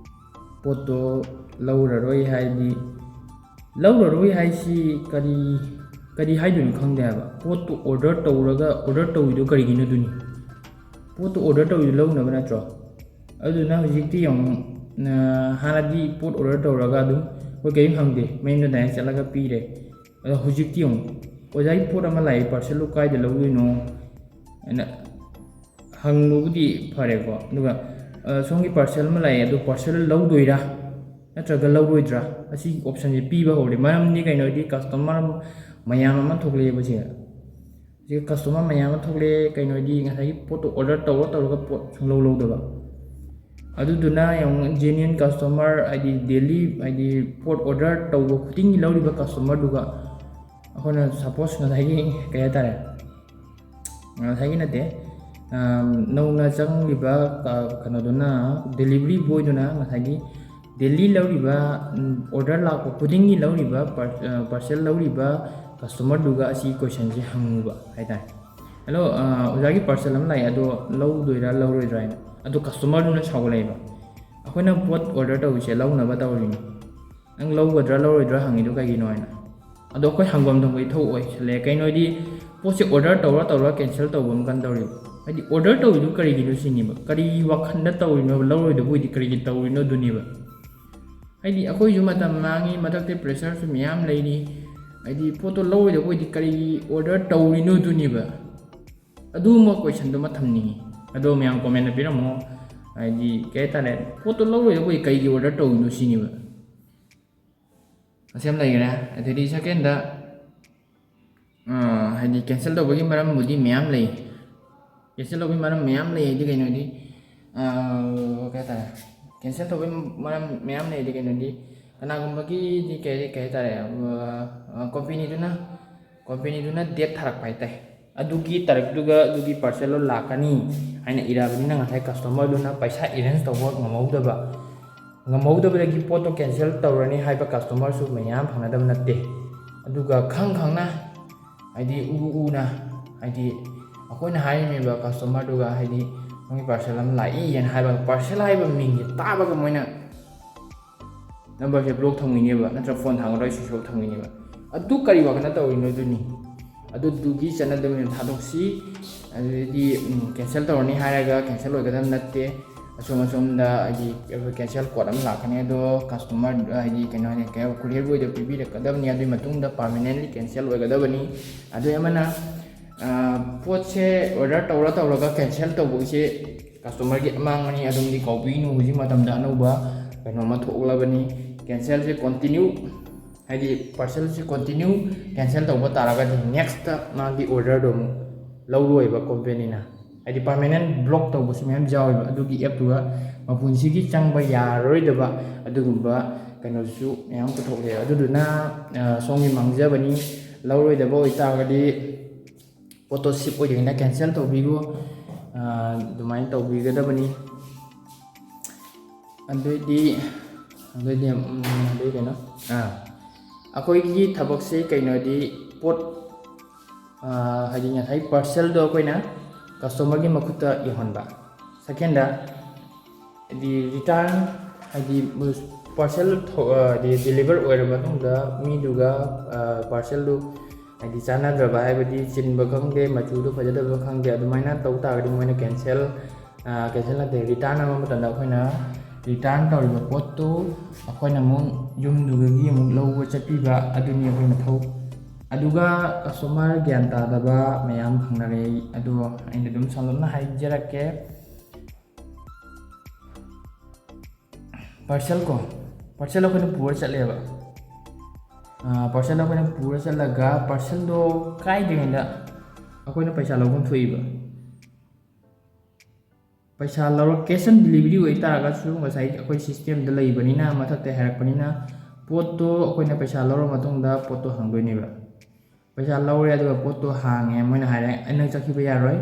ꯄꯣꯠꯇꯣ ꯂꯧꯔꯔꯣꯏ ꯍꯥꯏꯗꯤ, ꯂꯧꯔꯔꯣꯏ ꯍꯥꯏꯁꯤ ꯀꯔꯤ, ꯀꯔꯤ ꯍꯥꯏꯗꯣꯏꯅꯣ ꯈꯪꯗꯦ ꯍꯥꯏꯕ꯫ ꯄꯣꯠꯇꯨ order ꯇꯧꯔꯒ, order ꯇꯧꯔꯤꯗꯣ ꯀꯔꯤꯒꯤꯅꯣ ꯑꯗꯨꯅꯤ? ꯄꯣꯠꯇꯨ order ꯇꯧꯔꯤꯗꯣ ꯂꯧꯅꯕ ꯅꯠꯇ꯭ꯔꯣ? ꯑꯗꯨꯅ ꯍꯧꯖꯤꯛꯇꯤ ꯌꯦꯡꯉꯨ, ꯅ-, ꯍꯥꯟꯅꯗꯤ ꯄꯣꯠ order ꯇꯧꯔꯒ ꯑꯗꯨꯝ ꯑꯩꯈꯣꯏ ꯀꯔꯤꯝ ꯍꯪꯗꯦ, ꯃꯌꯨꯝꯗ direct ꯆꯠꯂꯒ ꯄꯤꯔꯦ꯫ ꯑꯗꯣ ꯍꯧꯖꯤꯛꯇꯤ ꯌꯦꯡꯉꯨ, "ꯑꯣꯖꯥꯒꯤ ꯄꯣꯠ ꯑꯃ ꯂꯥꯛꯑꯦ, parcelꯗꯨ ꯀꯥꯏꯗ ꯂꯧꯗꯣꯏꯅꯣ?" ꯍꯥꯏꯅ ꯍꯪꯕꯕꯨꯗꯤ ꯐꯔꯦꯀꯣ, ꯑꯗꯨꯒ, ꯑ, "ꯁꯣꯝꯒꯤ parcel ꯑꯃ ꯂꯥꯛꯑꯦ, ꯑꯗꯣ parcel ꯂꯧꯗꯣꯏꯔꯥ ꯅꯠꯇ꯭ꯔꯒ ꯂꯧꯔꯣꯏꯗ꯭ꯔꯥ?" ꯑꯁꯤꯒꯤ optionꯁꯦ ꯄꯤꯕ ꯍꯧꯔꯦ꯫ ꯃꯔꯝꯗꯤ ꯀꯩꯅꯣ ꯍꯥꯏꯗꯤ, customer ꯃꯌꯥꯝ ꯑꯃ ꯊꯣꯛꯂꯛꯑꯦꯕ ꯁꯤꯗ꯫ ꯍꯧꯖꯤꯛ customer ꯃꯌꯥꯝ ꯑꯃ ꯊꯣꯛꯂꯛꯑꯦ, ꯀꯩꯅꯣ ꯍꯥꯏꯗꯤ, ꯉꯁꯥꯏꯒꯤ ꯄꯣꯠꯇꯣ order ꯇꯧꯔ ꯇꯧꯔꯒ ꯄꯣꯠ ꯁꯨꯡꯂꯧ ꯂꯧꯗꯕ꯫ ꯑꯗꯨꯗꯨꯅ ꯌꯦꯡꯉꯨ, genuine customer, ꯍꯥꯏꯗꯤ daily, ꯍꯥꯏꯗꯤ ꯄꯣꯠ order ꯇꯧꯕ ꯈꯨꯗꯤꯡꯒꯤ ꯂꯧꯔꯤꯕ customerꯗꯨꯒ ꯑꯩꯈꯣꯏꯅ suppose ꯉꯁꯥꯏꯒꯤ, ꯀꯩ ꯍꯥꯏꯇꯥꯔꯦ, ꯉꯁꯥꯏꯒꯤ ꯅꯠꯇꯦ, ꯑꯝ, ꯅꯧꯅ ꯆꯪꯂꯤꯕ, ꯑ, ꯀꯩꯅꯣꯗꯨꯅ, delivery boyꯗꯨꯅ ꯉꯁꯥꯏꯒꯤ daily ꯂꯧꯔꯤꯕ, ꯎꯝ, order ꯂꯥꯛꯄ ꯈꯨꯗꯤꯡꯒꯤ ꯂꯧꯔꯤꯕ, par-, ꯑ, parcel ꯂꯧꯔꯤꯕ customerꯗꯨꯒ ꯑꯁꯤ questionꯁꯦ ꯍꯪꯉꯨꯕ ꯍꯥꯏꯇꯥꯔꯦ꯫ "Hello, ꯑ, ꯑꯣꯖꯥꯒꯤ parcel ꯑꯃ ꯂꯥꯛꯑꯦ, ꯑꯗꯣ ꯂꯧꯗꯣꯏꯔꯥ ꯂꯧꯔꯣꯏꯗ꯭ꯔꯥ?" ꯍꯥꯏꯅ꯫ ꯑꯗꯣ customerꯗꯨꯅ ꯁꯥꯎꯒꯠꯂꯛꯑꯦꯕ꯫ ꯑꯩꯈꯣꯏꯅ ꯄꯣꯠ order ꯇꯧꯔꯤꯁꯦ ꯂꯧꯅꯕ ꯇꯧꯔꯤꯅꯤ, ꯅꯪ ꯂꯧꯒꯗ꯭ꯔꯥ ꯂꯧꯔꯣꯏꯗ꯭ꯔꯥ ꯍꯪꯉꯤꯗꯣ ꯀꯩꯒꯤꯅꯣ ꯍꯥꯏꯅ꯫ ꯑꯗꯣ ꯑꯩꯈꯣꯏ ꯍꯪꯐꯝ ꯊꯣꯛꯄ ꯏꯊꯧ ꯑꯣꯏꯁꯜꯂꯛꯑꯦ꯫ ꯀꯩꯅꯣ ꯍꯥꯏꯗꯤ, ꯄꯣꯠꯁꯦ order ꯇꯧꯔ ꯇꯧꯔ cancel ꯇꯧꯕ ꯑꯃ ꯀꯟꯗꯧꯔꯤꯕ꯫ ꯍꯥꯏꯗꯤ order ꯇꯧꯔꯤꯗꯨ ꯀꯔꯤꯒꯤꯅꯣ ꯁꯤꯅꯦꯕ꯫ ꯀꯔꯤ ꯋꯥꯈꯜꯗ ꯇꯧꯔꯤꯅꯣꯕ? ꯂꯧꯔꯣꯏꯗꯕ ꯑꯣꯏꯗꯤ ꯀꯔꯤꯒꯤ ꯇꯧꯔꯤꯅꯣ ꯑꯗꯨꯅꯦꯕ꯫ ꯍꯥꯏꯗꯤ ꯑꯩꯈꯣꯏꯁꯨ ꯃꯇꯝ ꯃꯥꯡꯉꯤ, ꯃꯊꯛꯇ pressureꯁꯨ ꯃꯌꯥꯝ ꯂꯩꯔꯤ꯫ ꯍꯥꯏꯗꯤ ꯄꯣꯠꯇꯣ ꯂꯧꯔꯣꯏꯗꯕ ꯑꯣꯏꯗꯤ ꯀꯔꯤꯒꯤ order ꯇꯧꯔꯤꯅꯣ ꯑꯗꯨꯅꯦꯕ꯫ ꯑꯗꯨꯃ questionꯗꯨꯃ ꯊꯝꯅꯤꯡꯉꯤ꯫ ꯑꯗꯣ ꯃꯌꯥꯝ commentꯇ ꯄꯤꯔꯝꯃꯣ꯫ ꯍꯥꯏꯗꯤ ꯀꯩ ꯍꯥꯏꯇꯥꯔꯦ, ꯄꯣꯠꯇꯣ ꯂꯧꯔꯣꯏꯗꯕ ꯑꯣꯏꯗꯤ ꯀꯩꯒꯤ order ꯇꯧꯔꯤꯅꯣ ꯁꯤꯅꯦꯕ꯫ ꯑꯁꯤ ꯑꯃ ꯂꯩꯈꯔꯦ꯫ ꯑꯗꯩꯗꯤ secondꯗ, ꯑ, ꯍꯥꯏꯗꯤ cancel ꯇꯧꯕꯒꯤ ꯃꯔꯝꯕꯨꯗꯤ ꯃꯌꯥꯝ ꯂꯩ꯫ Cancel ꯇꯧꯕꯒꯤ ꯃꯔꯝ ꯃꯌꯥꯝ ꯂꯩ ꯍꯥꯏꯗꯤ ꯀꯩꯅꯣꯗꯤ, ꯑ, ꯀꯩ ꯍꯥꯏꯇꯥꯔꯦ, cancel ꯇꯧꯕꯒꯤ ꯃꯔꯝ ꯃꯌꯥꯝ ꯂꯩ ꯍꯥꯏꯗꯤ ꯀꯩꯅꯣꯗꯤ, ꯀꯅꯥꯒꯨꯝꯕꯒꯤꯗꯤ ꯀꯩ, ꯀꯩ ꯍꯥꯏꯇꯥꯔꯦ, ꯑ, companyꯗꯨꯅ, companyꯗꯨꯅ date ꯊꯥꯔꯛꯄ ꯍꯥꯏꯇꯥꯔꯦ꯫ ꯑꯗꯨꯒꯤ ꯇꯥꯔꯤꯛꯇꯨꯒ ꯑꯗꯨꯒꯤ parcelꯗꯣ ꯂꯥꯛꯀꯅꯤ ꯍꯥꯏꯅ ꯏꯔꯛꯑꯕꯅꯤꯅ ꯉꯁꯥꯏ customerꯗꯨꯅ ꯄꯩꯁꯥ arrange ꯇꯧꯕ ꯉꯝꯍꯧꯗꯕ, ꯉꯝꯍꯧꯗꯕꯗꯒꯤ ꯄꯣꯠꯇꯣ cancel ꯇꯧꯔꯅꯤ ꯍꯥꯏꯕ customerꯁꯨ ꯃꯌꯥꯝ ꯐꯪꯅꯗꯕ ꯅꯠꯇꯦ꯫ ꯑꯗꯨꯒ ꯈꯪ ꯈꯪꯅ, ꯍꯥꯏꯗꯤ ꯎ ꯎꯅ, ꯍꯥꯏꯗꯤ ꯑꯩꯈꯣꯏꯅ ꯍꯥꯏꯔꯤꯅꯦꯕ customerꯗꯨꯒ, ꯍꯥꯏꯗꯤ ꯅꯪꯒꯤ parcel ꯑꯃ ꯂꯥꯛꯏ ꯍꯥꯏꯅ ꯍꯥꯏꯕ, parcel ꯍꯥꯏꯕ ꯃꯤꯡꯁꯦ ꯇꯥꯕꯒ ꯃꯣꯏꯅ numberꯁꯦ block ꯊꯝꯈꯤꯅꯦꯕ, ꯅꯠꯇ꯭ꯔꯒ phone ꯊꯥꯡꯒꯠꯂꯒ switch off ꯊꯝꯈꯤꯅꯦꯕ꯫ ꯑꯗꯨ ꯀꯔꯤ ꯋꯥꯈꯜꯅ ꯇꯧꯔꯤꯅꯣ ꯑꯗꯨꯅꯤ꯫ ꯑꯗꯨꯗꯨꯒꯤ ꯆꯠꯅꯗꯕꯅꯤꯅ ꯊꯥꯗꯣꯛꯁꯤ꯫ ꯑꯗꯨꯗꯤ, ꯎꯝ, cancel ꯇꯧꯔꯅꯤ ꯍꯥꯏꯔꯒ cancel ꯑꯣꯏꯒꯗꯕ ꯅꯠꯇꯦ꯫ ꯑꯁꯣꯝ ꯑꯁꯣꯝꯗ ꯍꯥꯏꯗꯤ cancel code ꯑꯃ ꯂꯥꯛꯀꯅꯤ, ꯑꯗꯣ customer ꯍꯥꯏꯗꯤ ꯀꯩꯅꯣ ꯍꯥꯏꯅꯤ, courier boyꯗ ꯄꯤꯕꯤꯔꯛꯀꯗꯕꯅꯤ꯫ ꯑꯗꯨꯒꯤ ꯃꯇꯨꯡꯗ permanently cancel ꯑꯣꯏꯒꯗꯕꯅꯤ꯫ ꯑꯗꯨ ꯑꯃꯅ, ꯑ, ꯄꯣꯠꯁꯦ order ꯇꯧꯔ ꯇꯧꯔꯒ cancel ꯇꯧꯕꯒꯤꯁꯦ customerꯒꯤ ꯑꯃꯥꯡꯕꯅꯤ꯫ ꯑꯗꯨꯝꯗꯤ ꯀꯥꯎꯕꯤꯒꯅꯨ, ꯍꯧꯖꯤꯛ ꯃꯇꯝꯗ ꯑꯅꯧꯕ ꯀꯩꯅꯣ ꯑꯃ ꯊꯣꯛꯂꯕꯅꯤ꯫ Cancelꯁꯦ continue, ꯍꯥꯏꯗꯤ parcelꯁꯦ continue cancel ꯇꯧꯕ ꯇꯥꯔꯒꯗꯤ nextꯇ ꯃꯥꯒꯤ orderꯗꯣ ꯑꯃꯨꯛ ꯂꯧꯔꯣꯏꯕ companyꯅ꯫ ꯍꯥꯏꯗꯤ permanent block ꯇꯧꯕꯁꯨ ꯃꯌꯥꯝ ꯌꯥꯎꯋꯦꯕ꯫ ꯑꯗꯨꯒꯤ appꯇꯨꯒ ꯃꯄꯨꯟꯁꯤꯒꯤ ꯆꯪꯕ ꯌꯥꯔꯔꯣꯏꯗꯕ ꯑꯗꯨꯒꯨꯝꯕ ꯀꯩꯅꯣꯁꯨ ꯃꯌꯥꯝ ꯄꯨꯊꯣꯛꯂꯛꯑꯦ꯫ ꯑꯗꯨꯗꯨꯅ, ꯑ, ꯁꯣꯝꯒꯤ ꯃꯥꯡꯖꯕꯅꯤ꯫ ꯂꯧꯔꯣꯏꯗꯕ ꯑꯣꯏꯇꯥꯔꯒꯗꯤ ꯄꯣꯠꯇꯣ ship ꯑꯣꯏꯗ꯭ꯔꯤꯉꯩꯗ cancel ꯇꯧꯕꯤꯈꯣ꯫ ꯑ, ꯑꯗꯨꯃꯥꯏꯅ ꯇꯧꯕꯤꯒꯗꯕꯅꯤ꯫ ꯑꯗꯨꯏꯗꯤ, ꯑꯗꯨꯏꯗꯤ, ꯎꯝ, ꯑꯗꯨꯏ ꯀꯩꯅꯣ, ꯑꯥ, ꯑꯩꯈꯣꯏꯒꯤ ꯊꯕꯛꯁꯦ ꯀꯩꯅꯣꯗꯤ ꯄꯣꯠ, ꯑꯥ, ꯍꯥꯏꯗꯤ ꯉꯁꯥꯏ parcelꯗꯣ ꯑꯩꯈꯣꯏꯅ customerꯒꯤ ꯃꯈꯨꯠꯇ ꯌꯧꯍꯟꯕ꯫ Secondꯗ, ꯍꯥꯏꯗꯤ return, ꯍꯥꯏꯗꯤ parcel ꯊꯣ-, ꯑꯥ, ꯍꯥꯏꯗꯤ deliver ꯑꯣꯏꯔꯕ ꯃꯇꯨꯡꯗ ꯃꯤꯗꯨꯒ, ꯑꯥ, parcelꯗꯨ ꯍꯥꯏꯗꯤ ꯆꯥꯟꯅꯗ꯭ꯔꯕ, ꯍꯥꯏꯕꯗꯤ ꯆꯤꯟꯕ ꯈꯪꯗꯦ, ꯃꯆꯨꯗꯣ ꯐꯖꯗꯕ ꯈꯪꯗꯦ, ꯑꯗꯨꯃꯥꯏꯅ ꯇꯧ ꯇꯥꯔꯒꯗꯤ ꯃꯣꯏꯅ cancel, ꯑꯥ, cancel ꯅꯠꯇꯦ, return ꯑꯃ ꯃꯇꯝꯗ ꯑꯩꯈꯣꯏꯅ return ꯇꯧꯔꯤꯕ ꯄꯣꯠꯇꯨ ꯑꯩꯈꯣꯏꯅ ꯑꯃꯨꯛ ꯌꯨꯝꯗꯨꯗꯒꯤ ꯑꯃꯨꯛ ꯂꯧꯕ ꯆꯠꯄꯤꯕ, ꯑꯗꯨꯅꯤ ꯑꯩꯈꯣꯏ ꯃꯊꯧ꯫ ꯑꯗꯨꯒ customer ꯒ꯭ꯌꯥꯟ ꯇꯥꯗꯕ ꯃꯌꯥꯝ ꯐꯪꯅꯔꯦ꯫ ꯑꯗꯣ ꯑꯩꯅ ꯑꯗꯨꯝ ꯁꯝꯂꯞꯅ ꯍꯥꯏꯖꯔꯛꯀꯦ꯫ Parcel ꯀꯣ, parcel ꯑꯩꯈꯣꯏꯅ ꯄꯨꯔ ꯆꯠꯂꯦꯕ꯫ Parcel ꯑꯩꯈꯣꯏꯅ ꯄꯨꯔ ꯆꯠꯂꯒ parcelꯗꯣ ꯀꯥꯏꯗ꯭ꯔꯤꯉꯩꯗ ꯑꯩꯈꯣꯏꯅ ꯄꯩꯁꯥ ꯂꯧꯐꯝ ꯊꯣꯛꯏꯕ꯫ ꯄꯩꯁꯥ ꯂꯧꯔ cash on delivery ꯑꯣꯏꯇꯥꯔꯒꯁꯨ ꯉꯁꯥꯏ ꯑꯩꯈꯣꯏ systemꯗ ꯂꯩꯕꯅꯤꯅ, ꯃꯊꯛꯇ ꯍꯥꯏꯔꯛꯄꯅꯤꯅ, ꯄꯣꯠꯇꯣ ꯑꯩꯈꯣꯏꯅ ꯄꯩꯁꯥ ꯂꯧꯔ ꯃꯇꯨꯡꯗ ꯄꯣꯠꯇꯣ ꯍꯥꯡꯗꯣꯏꯅꯦꯕ꯫ ꯄꯩꯁꯥ ꯂꯧꯔꯦ, ꯑꯗꯨꯒ ꯄꯣꯠꯇꯣ ꯍꯥꯡꯉꯦ꯫ ꯃꯣꯏꯅ ꯍꯥꯏꯔꯦ, "ꯑꯩ ꯅꯪ ꯆꯠꯈꯤꯕ ꯌꯥꯔꯣꯏ,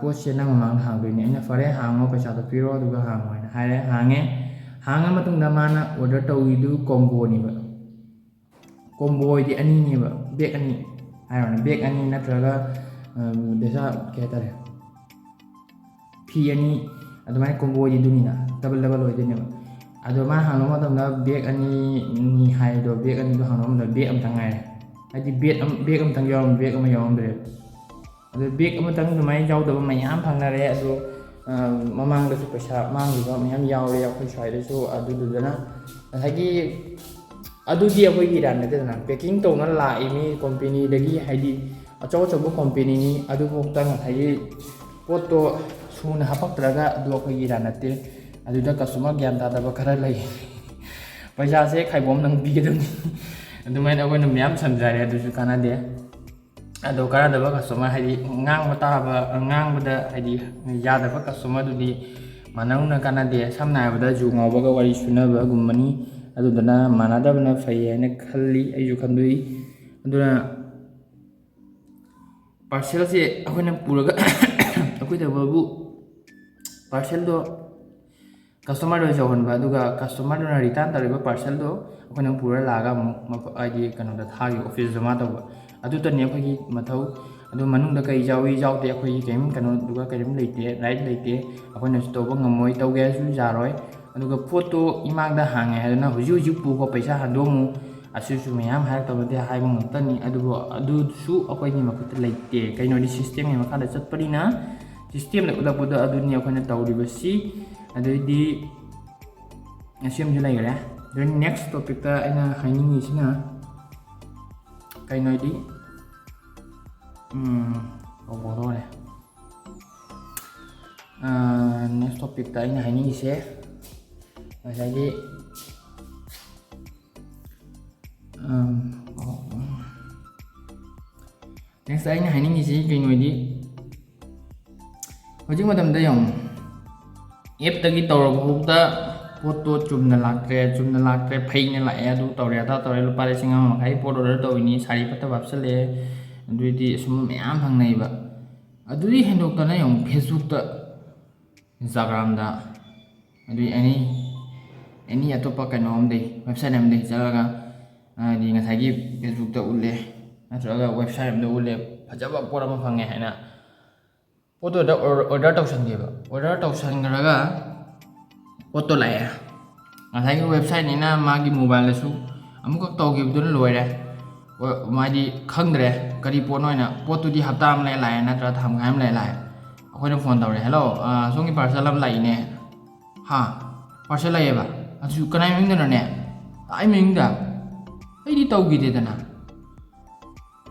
ꯄꯣꯠꯁꯦ ꯅꯪ ꯃꯃꯥꯡꯗ ꯍꯥꯡꯗꯣꯏꯅꯦ꯫" ꯑꯩꯅ, "ꯐꯔꯦ, ꯍꯥꯡꯉꯣ, ꯄꯩꯁꯥꯗꯣ ꯄꯤꯔꯣ, ꯑꯗꯨꯒ ꯍꯥꯡꯉꯣ" ꯍꯥꯏꯅ ꯍꯥꯏꯔꯦ꯫ ꯍꯥꯡꯉꯦ꯫ ꯍꯥꯡꯉ ꯃꯇꯨꯡꯗ ꯃꯥꯅ order ꯇꯧꯔꯤꯗꯨ comboꯅꯦꯕ꯫ Combo ꯍꯥꯏꯗꯤ ꯑꯅꯤꯅꯦꯕ, bag ꯑꯅꯤ ꯍꯥꯏꯔꯣꯅꯦ, bag ꯑꯅꯤ ꯅꯠꯇ꯭ꯔꯒ ꯄꯩꯁꯥ, ꯀꯩ ꯍꯥꯏꯇꯥꯔꯦ, ꯐꯤ ꯑꯅꯤ, ꯑꯗꯨꯃꯥꯏꯅ combo ꯑꯣꯏꯗꯣꯏꯅꯤꯅ, double double ꯑꯣꯏꯗꯣꯏꯅꯦꯕ꯫ ꯑꯗꯣ ꯃꯥꯅ ꯍꯥꯡꯗꯣꯛꯄ ꯃꯇꯝꯗ bag ꯑꯅꯤꯅꯤ ꯍꯥꯏꯗꯣ, bag ꯑꯅꯤꯗꯣ ꯍꯥꯡꯗꯣꯛꯄ ꯃꯇꯝꯗ bag ꯑꯃꯇꯪ ꯉꯥꯏꯔꯦ꯫ ꯍꯥꯏꯗꯤ bag ꯑꯃ, bag ꯑꯃꯇꯪ ꯌꯥꯎꯔꯝ, bag ꯑꯃ ꯌꯥꯎꯔꯝꯗ꯭ꯔꯦꯕ꯫ ꯑꯗꯣ bag ꯑꯃꯇꯪ ꯑꯗꯨꯃꯥꯏꯅ ꯌꯥꯎꯗꯕ ꯃꯌꯥꯝ ꯐꯪꯅꯔꯦ꯫ ꯑꯗꯣ ꯃꯃꯥꯡꯗꯁꯨ ꯄꯩꯁꯥ ꯃꯥꯡꯈꯤꯕ ꯃꯌꯥꯝ ꯌꯥꯎꯔꯦ ꯑꯩꯈꯣꯏ ꯁ꯭ꯋꯥꯏꯗꯁꯨ꯫ ꯑꯗꯨꯗꯨꯅ ꯉꯁꯥꯏꯒꯤ ꯑꯗꯨꯗꯤ ꯑꯩꯈꯣꯏꯒꯤ ꯏꯔꯥꯟ ꯅꯠꯇꯦꯗꯅ, packing ꯇꯧꯅ ꯂꯥꯛꯏ ꯃꯤ companyꯗꯒꯤ, ꯍꯥꯏꯗꯤ ꯑꯆꯧ ꯑꯆꯧꯕ companyꯅꯤ, ꯑꯗꯨꯐꯥꯎꯗ ꯉꯁꯥꯏꯒꯤ ꯄꯣꯠꯇꯣ ꯁꯨꯅ ꯍꯥꯄꯛꯇ꯭ꯔꯒ, ꯑꯗꯨ ꯑꯩꯈꯣꯏꯒꯤ ꯏꯔꯥꯟ ꯅꯠꯇꯦ꯫ ꯑꯗꯨꯗ customer ꯒ꯭ꯌꯥꯟ ꯇꯥꯗꯕ ꯈꯔ ꯂꯩ꯫ ꯄꯩꯁꯥꯁꯦ ꯈꯥꯏꯕꯣꯝ ꯅꯪ ꯄꯤꯒꯗꯕꯅꯤ꯫ ꯑꯗꯨꯃꯥꯏꯅ ꯑꯩꯈꯣꯏꯅ ꯃꯌꯥꯝ ꯁꯝꯖꯔꯦ, ꯑꯗꯨꯁꯨ ꯀꯥꯟꯅꯗꯦ꯫ ꯑꯗꯣ ꯀꯥꯟꯅꯗꯕ customer ꯍꯥꯏꯗꯤ ꯉꯥꯡꯕ ꯇꯥꯕ, ꯉꯥꯡꯕꯗ ꯍꯥꯏꯗꯤ ꯌꯥꯗꯕ customerꯗꯨꯗꯤ ꯃꯥꯟꯅꯧꯅ ꯀꯥꯟꯅꯗꯦ꯫ ꯁꯝꯅ ꯍꯥꯏꯔꯕꯗ ꯖꯨ ꯉꯥꯎꯕꯒ ꯋꯥꯔꯤ ꯁꯨꯅꯕꯒꯨꯝꯕꯅꯤ꯫ ꯑꯗꯨꯗꯨꯅ ꯃꯥꯟꯅꯗꯕꯅ ꯐꯩ ꯍꯥꯏꯅ ꯈꯜꯂꯤ, ꯑꯩꯁꯨ ꯈꯟꯗꯣꯛꯏ꯫ ꯑꯗꯨꯅ parcelꯁꯦ ꯑꯩꯈꯣꯏꯅ ꯄꯨꯔꯒ ꯑꯩꯈꯣꯏꯗꯕꯨ parcelꯗꯣ customerꯗ ꯌꯧꯍꯟꯕ, ꯑꯗꯨꯒ customerꯗꯨꯅ return ꯇꯧꯔꯤꯕ parcelꯗꯣ ꯑꯩꯈꯣꯏꯅ ꯄꯨꯔ ꯂꯥꯛꯑꯒ ꯑꯃꯨꯛ ꯃꯐ-, ꯍꯥꯏꯗꯤ ꯀꯩꯅꯣꯗ ꯊꯥꯈꯤꯕ, officeꯇ ꯃꯥ ꯇꯧꯕ꯫ ꯑꯗꯨꯇꯅꯤ ꯑꯩꯈꯣꯏꯒꯤ ꯃꯊꯧ꯫ ꯑꯗꯨ ꯃꯅꯨꯡꯗ ꯀꯔꯤ ꯌꯥꯎꯏ ꯌꯥꯎꯗꯦ ꯑꯩꯈꯣꯏꯒꯤ ꯀꯔꯤꯝ ꯀꯩꯅꯣꯗꯨꯒ ꯀꯔꯤꯝ ꯂꯩꯇꯦ, right ꯂꯩꯇꯦ꯫ ꯑꯩꯈꯣꯏꯅꯁꯨ ꯇꯧꯕ ꯉꯝꯃꯣꯏ, ꯇꯧꯒꯦ ꯍꯥꯏꯔꯁꯨ ꯌꯥꯔꯣꯏ꯫ ꯑꯗꯨꯒ ꯄꯣꯠꯇꯣ ꯏꯃꯥꯡꯗ ꯍꯥꯡꯉꯦ ꯍꯥꯏꯗꯨꯅ ꯍꯧꯖꯤꯛ ꯍꯧꯖꯤꯛ ꯄꯨꯈꯣ, ꯄꯩꯁꯥ ꯍꯟꯗꯣꯛꯑꯝꯃꯨ, ꯑꯁꯤꯁꯨ ꯃꯌꯥꯝ ꯍꯥꯏꯔꯛꯇꯕꯗꯤ ꯍꯥꯏꯕ ꯉꯝꯇꯅꯤ꯫ ꯑꯗꯨꯕꯨ ꯑꯗꯨꯁꯨ ꯑꯩꯈꯣꯏꯒꯤ ꯃꯈꯨꯠꯇ ꯂꯩꯇꯦ, ꯀꯩꯅꯣꯗꯤ systemꯒꯤ ꯃꯈꯥꯗ ꯆꯠꯄꯅꯤꯅ꯫ Systemꯗ ꯎꯠꯂꯛꯄꯗꯣ ꯑꯗꯨꯅꯤ ꯑꯩꯈꯣꯏꯅ ꯇꯧꯔꯤꯕꯁꯤ꯫ ꯑꯗꯩꯗꯤ ꯑꯁꯤ ꯑꯃꯁꯨ ꯂꯩꯈꯔꯦ꯫ ꯑꯗꯨ next topicꯇ ꯑꯩꯅ ꯍꯥꯏꯅꯤꯡꯉꯤꯁꯤꯅ, ꯀꯩꯅꯣꯗꯤ, ꯎꯝ, ꯀꯥꯎꯊꯣꯛꯈ꯭ꯔꯦ꯫ Next topicꯇ ꯑꯩꯅ ꯍꯥꯏꯅꯤꯡꯉꯤꯁꯦ ꯉꯁꯥꯏꯒꯤ, ꯎꯝ, next ꯑꯩꯅ ꯍꯥꯏꯅꯤꯡꯉꯤꯁꯤ ꯀꯩꯅꯣꯗꯤ, ꯍꯧꯖꯤꯛ ꯃꯇꯝꯗ ꯌꯦꯡꯉꯨ, appꯇꯒꯤ ꯇꯧꯔꯕ ꯐꯥꯎꯗ ꯄꯣꯠꯇꯣ ꯆꯨꯝꯅ ꯂꯥꯛꯇ꯭ꯔꯦ, ꯆꯨꯝꯅ ꯂꯥꯛꯇ꯭ꯔꯦ, ꯐꯩꯅ ꯂꯥꯛꯑꯦ, ꯑꯗꯨ ꯇꯧꯔꯦ, ꯑꯗꯥ ꯇꯧꯔꯦ, ꯂꯨꯄꯥ ꯂꯤꯁꯤꯡ ꯑꯃ ꯃꯈꯥꯏ ꯄꯣꯠ order ꯇꯧꯔꯤꯅꯤ, ꯁꯥꯔꯤ ꯐꯠꯇꯕ ꯍꯥꯞꯆꯜꯂꯛꯑꯦ, ꯑꯗꯨꯗꯤ ꯑꯁꯨꯝꯕ ꯃꯌꯥꯝ ꯐꯪꯅꯩꯕ꯫ ꯑꯗꯨꯗꯤ ꯍꯦꯟꯗꯣꯛꯇꯅ ꯌꯦꯡꯉꯨ, Facebookꯇ, Instagramꯗ, ꯑꯗꯨꯗꯤ any, any ꯑꯇꯣꯞꯄ ꯀꯩꯅꯣ ꯑꯃꯗꯩ, website ꯑꯃꯗꯩ ꯆꯠꯂꯒ, ꯍꯥꯏꯗꯤ ꯉꯁꯥꯏꯒꯤ Facebookꯇ ꯎꯠꯂꯦ, ꯅꯠꯇ꯭ꯔꯒ website ꯑꯃꯗ ꯎꯠꯂꯦ, ꯐꯖꯕ ꯄꯣꯠ ꯑꯃ ꯐꯪꯉꯦ ꯍꯥꯏꯅ, ꯄꯣꯠꯇꯨꯗ order ꯇꯧꯁꯟꯒꯦꯕ꯫ Order ꯇꯧꯁꯟꯈ꯭ꯔꯒ ꯄꯣꯠꯇꯣ ꯂꯥꯛꯑꯦ꯫ ꯉꯁꯥꯏꯒꯤ websiteꯅꯤꯅ ꯃꯥꯒꯤ mobileꯗꯁꯨ ꯑꯃꯨꯛꯈꯛ ꯇꯧꯈꯤꯕꯗꯨꯅ ꯂꯣꯏꯔꯦ꯫ ꯍꯥꯏꯗꯤ ꯈꯪꯗ꯭ꯔꯦ ꯀꯔꯤ ꯄꯣꯠꯅꯣ ꯍꯥꯏꯅ꯫ ꯄꯣꯠꯇꯨꯗꯤ ꯍꯞꯇꯥ ꯑꯃ ꯂꯩꯔ ꯂꯥꯛꯑꯦ, ꯅꯠꯇ꯭ꯔꯒ ꯊꯥ ꯃꯈꯥꯏ ꯑꯃ ꯂꯩꯔ ꯂꯥꯛꯑꯦ꯫ ꯑꯩꯈꯣꯏꯅ phone ꯇꯧꯔꯦ, "Hello, ꯑ, ꯁꯣꯝꯒꯤ parcel ꯑꯃ ꯂꯥꯛꯏꯅꯦ"꯫ "ꯍꯥ? Parcel ꯂꯩꯌꯦꯕ? ꯑꯗꯨꯁꯨ ꯀꯅꯥꯏ ꯃꯃꯤꯡꯗꯅꯣꯅꯦ?" "ꯑꯩ ꯃꯃꯤꯡꯗ꯫ ꯑꯩꯗꯤ ꯇꯧꯈꯤꯗꯦꯗꯅ"꯫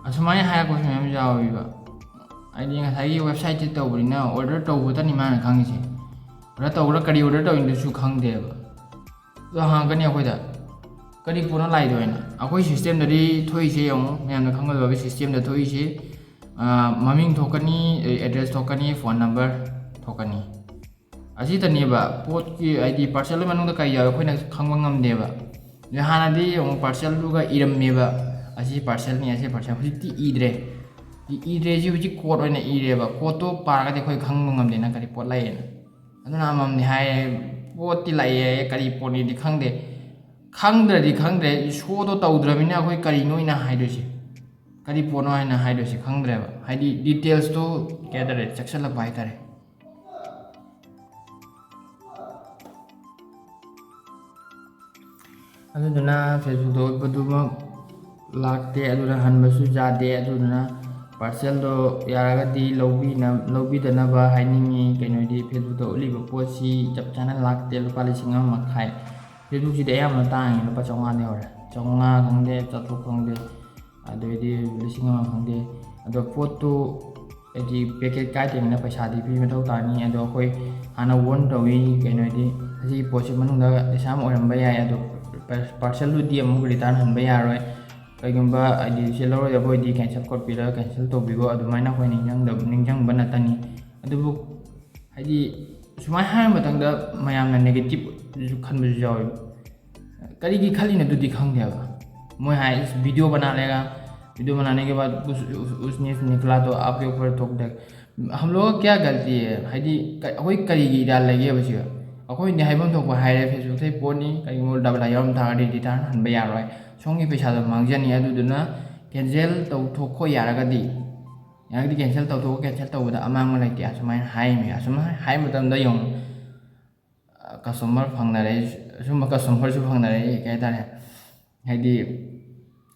ꯑꯁꯨꯃꯥꯏꯅ ꯍꯥꯏꯔꯛꯄꯁꯨ ꯃꯌꯥꯝ ꯌꯥꯎꯋꯦꯕ꯫ ꯍꯥꯏꯗꯤ ꯉꯁꯥꯏꯒꯤ websiteꯁꯦ ꯇꯧꯕꯅꯤꯅ order ꯇꯧꯕꯇꯅꯤ ꯃꯥꯅ ꯈꯪꯉꯤꯁꯦ꯫ Order ꯇꯧꯕ꯭ꯔꯥ, ꯀꯔꯤ order ꯇꯧꯔꯤꯅꯣꯁꯨ ꯈꯪꯗꯦꯕ꯫ ꯑꯗꯣ ꯍꯪꯉꯛꯀꯅꯤ ꯑꯩꯈꯣꯏꯗ, "ꯀꯔꯤ ꯄꯣꯠꯅꯣ ꯂꯥꯛꯏꯗꯣ?" ꯍꯥꯏꯅ꯫ ꯑꯩꯈꯣꯏ systemꯗꯗꯤ ꯊꯣꯛꯏꯁꯦ ꯌꯦꯡꯉꯨ, ꯃꯌꯥꯝꯅ ꯈꯪꯒꯗꯕꯒꯤ systemꯗ ꯊꯣꯛꯏꯁꯦ, ꯑ, ꯃꯃꯤꯡ ꯊꯣꯛꯀꯅꯤ, address ꯊꯣꯛꯀꯅꯤ, phone number ꯊꯣꯛꯀꯅꯤ꯫ ꯑꯁꯤꯇꯅꯦꯕ ꯄꯣꯠꯀꯤ, ꯍꯥꯏꯗꯤ parcelꯗꯨꯒꯤ ꯃꯅꯨꯡꯗ ꯀꯔꯤ ꯌꯥꯎꯋꯤ ꯑꯩꯈꯣꯏꯅ ꯈꯪꯕ ꯉꯝꯗꯦꯕ꯫ ꯑꯗꯣ ꯍꯥꯟꯅꯗꯤ ꯑꯃꯨꯛ parcelꯗꯨꯒ ꯏꯔꯝꯃꯦꯕ, "ꯑꯁꯤ parcelꯅꯤ, ꯑꯁꯤ parcel"꯫ ꯍꯧꯖꯤꯛꯇꯤ ꯏꯗ꯭ꯔꯦ꯫ ꯏ-, ꯏꯗ꯭ꯔꯦ, ꯁꯤ ꯍꯧꯖꯤꯛ code ꯑꯣꯏꯅ ꯏꯔꯦꯕ꯫ Codeꯇꯣ ꯄꯥꯔꯒꯗꯤ ꯑꯩꯈꯣꯏ ꯈꯪꯕ ꯉꯝꯗꯦꯅ ꯀꯔꯤ ꯄꯣꯠ ꯂꯥꯛꯑꯦꯅ꯫ ꯑꯗꯨꯅ ꯑꯃꯃꯝꯅꯤ ꯍꯥꯏꯌꯦ, ꯄꯣꯠꯇꯤ ꯂꯥꯛꯑꯦ, ꯀꯔꯤ ꯄꯣꯠꯅꯤꯗꯤ ꯈꯪꯗꯦ꯫ ꯈꯪꯗ꯭ꯔꯗꯤ ꯈꯪꯗ꯭ꯔꯦ, showꯗꯣ ꯇꯧꯗ꯭ꯔꯕꯅꯤꯅ ꯑꯩꯈꯣꯏ ꯀꯔꯤꯅꯣ ꯑꯩꯅ ꯍꯥꯏꯗꯣꯏꯁꯦ? ꯀꯔꯤ ꯄꯣꯠꯅꯣ ꯍꯥꯏꯅ ꯍꯥꯏꯗꯣꯏꯁꯦ ꯈꯪꯗ꯭ꯔꯦꯕ꯫ ꯍꯥꯏꯗꯤ detailsꯇꯣ, ꯀꯩ ꯍꯥꯏꯇꯥꯔꯦ, ꯆꯦꯛꯁꯤꯜꯂꯛꯄ ꯍꯥꯏꯇꯥꯔꯦ꯫ ꯑꯗꯨꯗꯨꯅ Facebookꯇ ꯎꯠꯄꯗꯨꯃꯛ ꯂꯥꯛꯇꯦ, ꯑꯗꯨꯅ ꯍꯟꯕꯁꯨ ꯌꯥꯗꯦ꯫ ꯑꯗꯨꯗꯨꯅ parcelꯗꯣ ꯌꯥꯔꯒꯗꯤ ꯂꯧꯕꯤꯅ-, ꯂꯧꯕꯤꯗꯅꯕ ꯍꯥꯏꯅꯤꯡꯉꯤ꯫ ꯀꯩꯅꯣꯗꯤ Facebookꯇ ꯎꯠꯂꯤꯕ ꯄꯣꯠꯁꯤ ꯆꯞ ꯆꯥꯅ ꯂꯥꯛꯇꯦ, ꯂꯨꯄꯥ ꯂꯤꯁꯤꯡ ꯑꯃ ꯃꯈꯥꯏ꯫ Facebookꯁꯤꯗꯤ ꯑꯌꯥꯝꯕꯅ ꯇꯥꯡꯉꯤ, ꯂꯨꯄꯥ ꯆꯥꯝꯃꯉꯥꯗꯩ ꯍꯧꯔꯦ, ꯆꯥꯝꯃꯉꯥ ꯈꯪꯗꯦ, ꯆꯥꯇ꯭ꯔꯨꯛ ꯈꯪꯗꯦ꯫ ꯑꯗꯨ ꯑꯣꯏꯗꯤ ꯂꯤꯁꯤꯡ ꯑꯃ ꯈꯪꯗꯦ꯫ ꯑꯗꯣ ꯄꯣꯠꯇꯨ ꯍꯥꯏꯗꯤ packet ꯀꯥꯏꯗ꯭ꯔꯤꯉꯩꯗ ꯄꯩꯁꯥꯗꯤ ꯄꯤ ꯃꯊꯧ ꯇꯥꯅꯤ꯫ ꯑꯗꯣ ꯑꯩꯈꯣꯏ ꯍꯥꯟꯅ warn ꯇꯧꯏ, ꯀꯩꯅꯣ ꯍꯥꯏꯗꯤ ꯑꯁꯤꯒꯤ ꯄꯣꯠꯁꯤ ꯃꯅꯨꯡꯗ ꯑꯦꯁꯥꯝ ꯑꯣꯏꯔꯝꯕ ꯌꯥꯏ, ꯑꯗꯣ parcelꯗꯨꯗꯤ ꯑꯃꯨꯛ return ꯍꯟꯕ ꯌꯥꯔꯣꯏ꯫ ꯀꯩꯒꯨꯝꯕ ꯍꯥꯏꯗꯤ ꯁꯤ ꯂꯧꯔꯣꯏꯗꯕ ꯑꯣꯏꯗꯤ cancel ꯈꯣꯠꯄꯤꯔꯒ cancel ꯇꯧꯕꯤꯔꯣ, ꯑꯗꯨꯃꯥꯏꯅ ꯑꯩꯈꯣꯏ ꯅꯤꯡꯁꯤꯡꯗꯕ, ꯅꯤꯡꯁꯤꯡꯕ ꯅꯠꯇꯅꯤ꯫ ꯑꯗꯨꯕꯨ ꯍꯥꯏꯗꯤ ꯁꯨꯃꯥꯏꯅ ꯍꯥꯏꯔ ꯃꯇꯝꯗ ꯃꯌꯥꯝꯅ negative ꯈꯟꯕꯁꯨ ꯌꯥꯎꯋꯦꯕ꯫ ꯀꯔꯤꯒꯤ ꯈꯜꯂꯤꯅꯣ ꯑꯗꯨꯗꯤ ꯈꯪꯗꯦꯕ꯫ ꯃꯣꯏ ꯍꯥꯏ, "video बना लेगा, video बनाने के बाद उस, उस, उसने निकला तो आपके ऊपर ठोक देगा।" हम लोग का क्या गलती है? ꯍꯥꯏꯗꯤ ꯀ-, ꯑꯩꯈꯣꯏ ꯀꯔꯤꯒꯤ ꯏꯔꯥꯜ ꯂꯩꯒꯦꯕ ꯁꯤꯒ? ꯑꯩꯈꯣꯏꯅꯗꯤ ꯍꯥꯏꯐꯝ ꯊꯣꯛꯄ ꯍꯥꯏꯔꯦ, Facebookꯇꯒꯤ ꯄꯣꯠꯅꯤ, ꯀꯔꯤꯒꯨꯝꯕ ꯎꯜꯇꯥ ꯄꯜꯇꯥ ꯌꯥꯎꯔꯝ ꯇꯥꯔꯒꯗꯤ return ꯍꯟꯕ ꯌꯥꯔꯣꯏ, ꯁꯣꯝꯒꯤ ꯄꯩꯁꯥꯗꯣ ꯃꯥꯡꯖꯅꯤ꯫ ꯑꯗꯨꯗꯨꯅ cancel ꯇꯧꯊꯣꯛꯈꯣ ꯌꯥꯔꯒꯗꯤ꯫ ꯌꯥꯔꯒꯗꯤ cancel ꯇꯧꯊꯣꯛꯑꯣ, cancel ꯇꯧꯕꯗ ꯑꯃꯥꯡꯕ ꯂꯩꯇꯦ꯫ ꯑꯁꯨꯃꯥꯏꯅ ꯍꯥꯏꯔꯤꯃꯤ꯫ ꯑꯁꯨꯃꯥꯏꯅ ꯍꯥꯏ ꯃꯇꯝꯗ ꯌꯦꯡꯉꯨ, customer ꯐꯪꯅꯔꯛꯏ, ꯑꯁꯨꯝꯕ customerꯁꯨ ꯐꯪꯅꯔꯛꯏ, ꯀꯩ ꯍꯥꯏꯇꯥꯔꯦ, ꯍꯥꯏꯗꯤ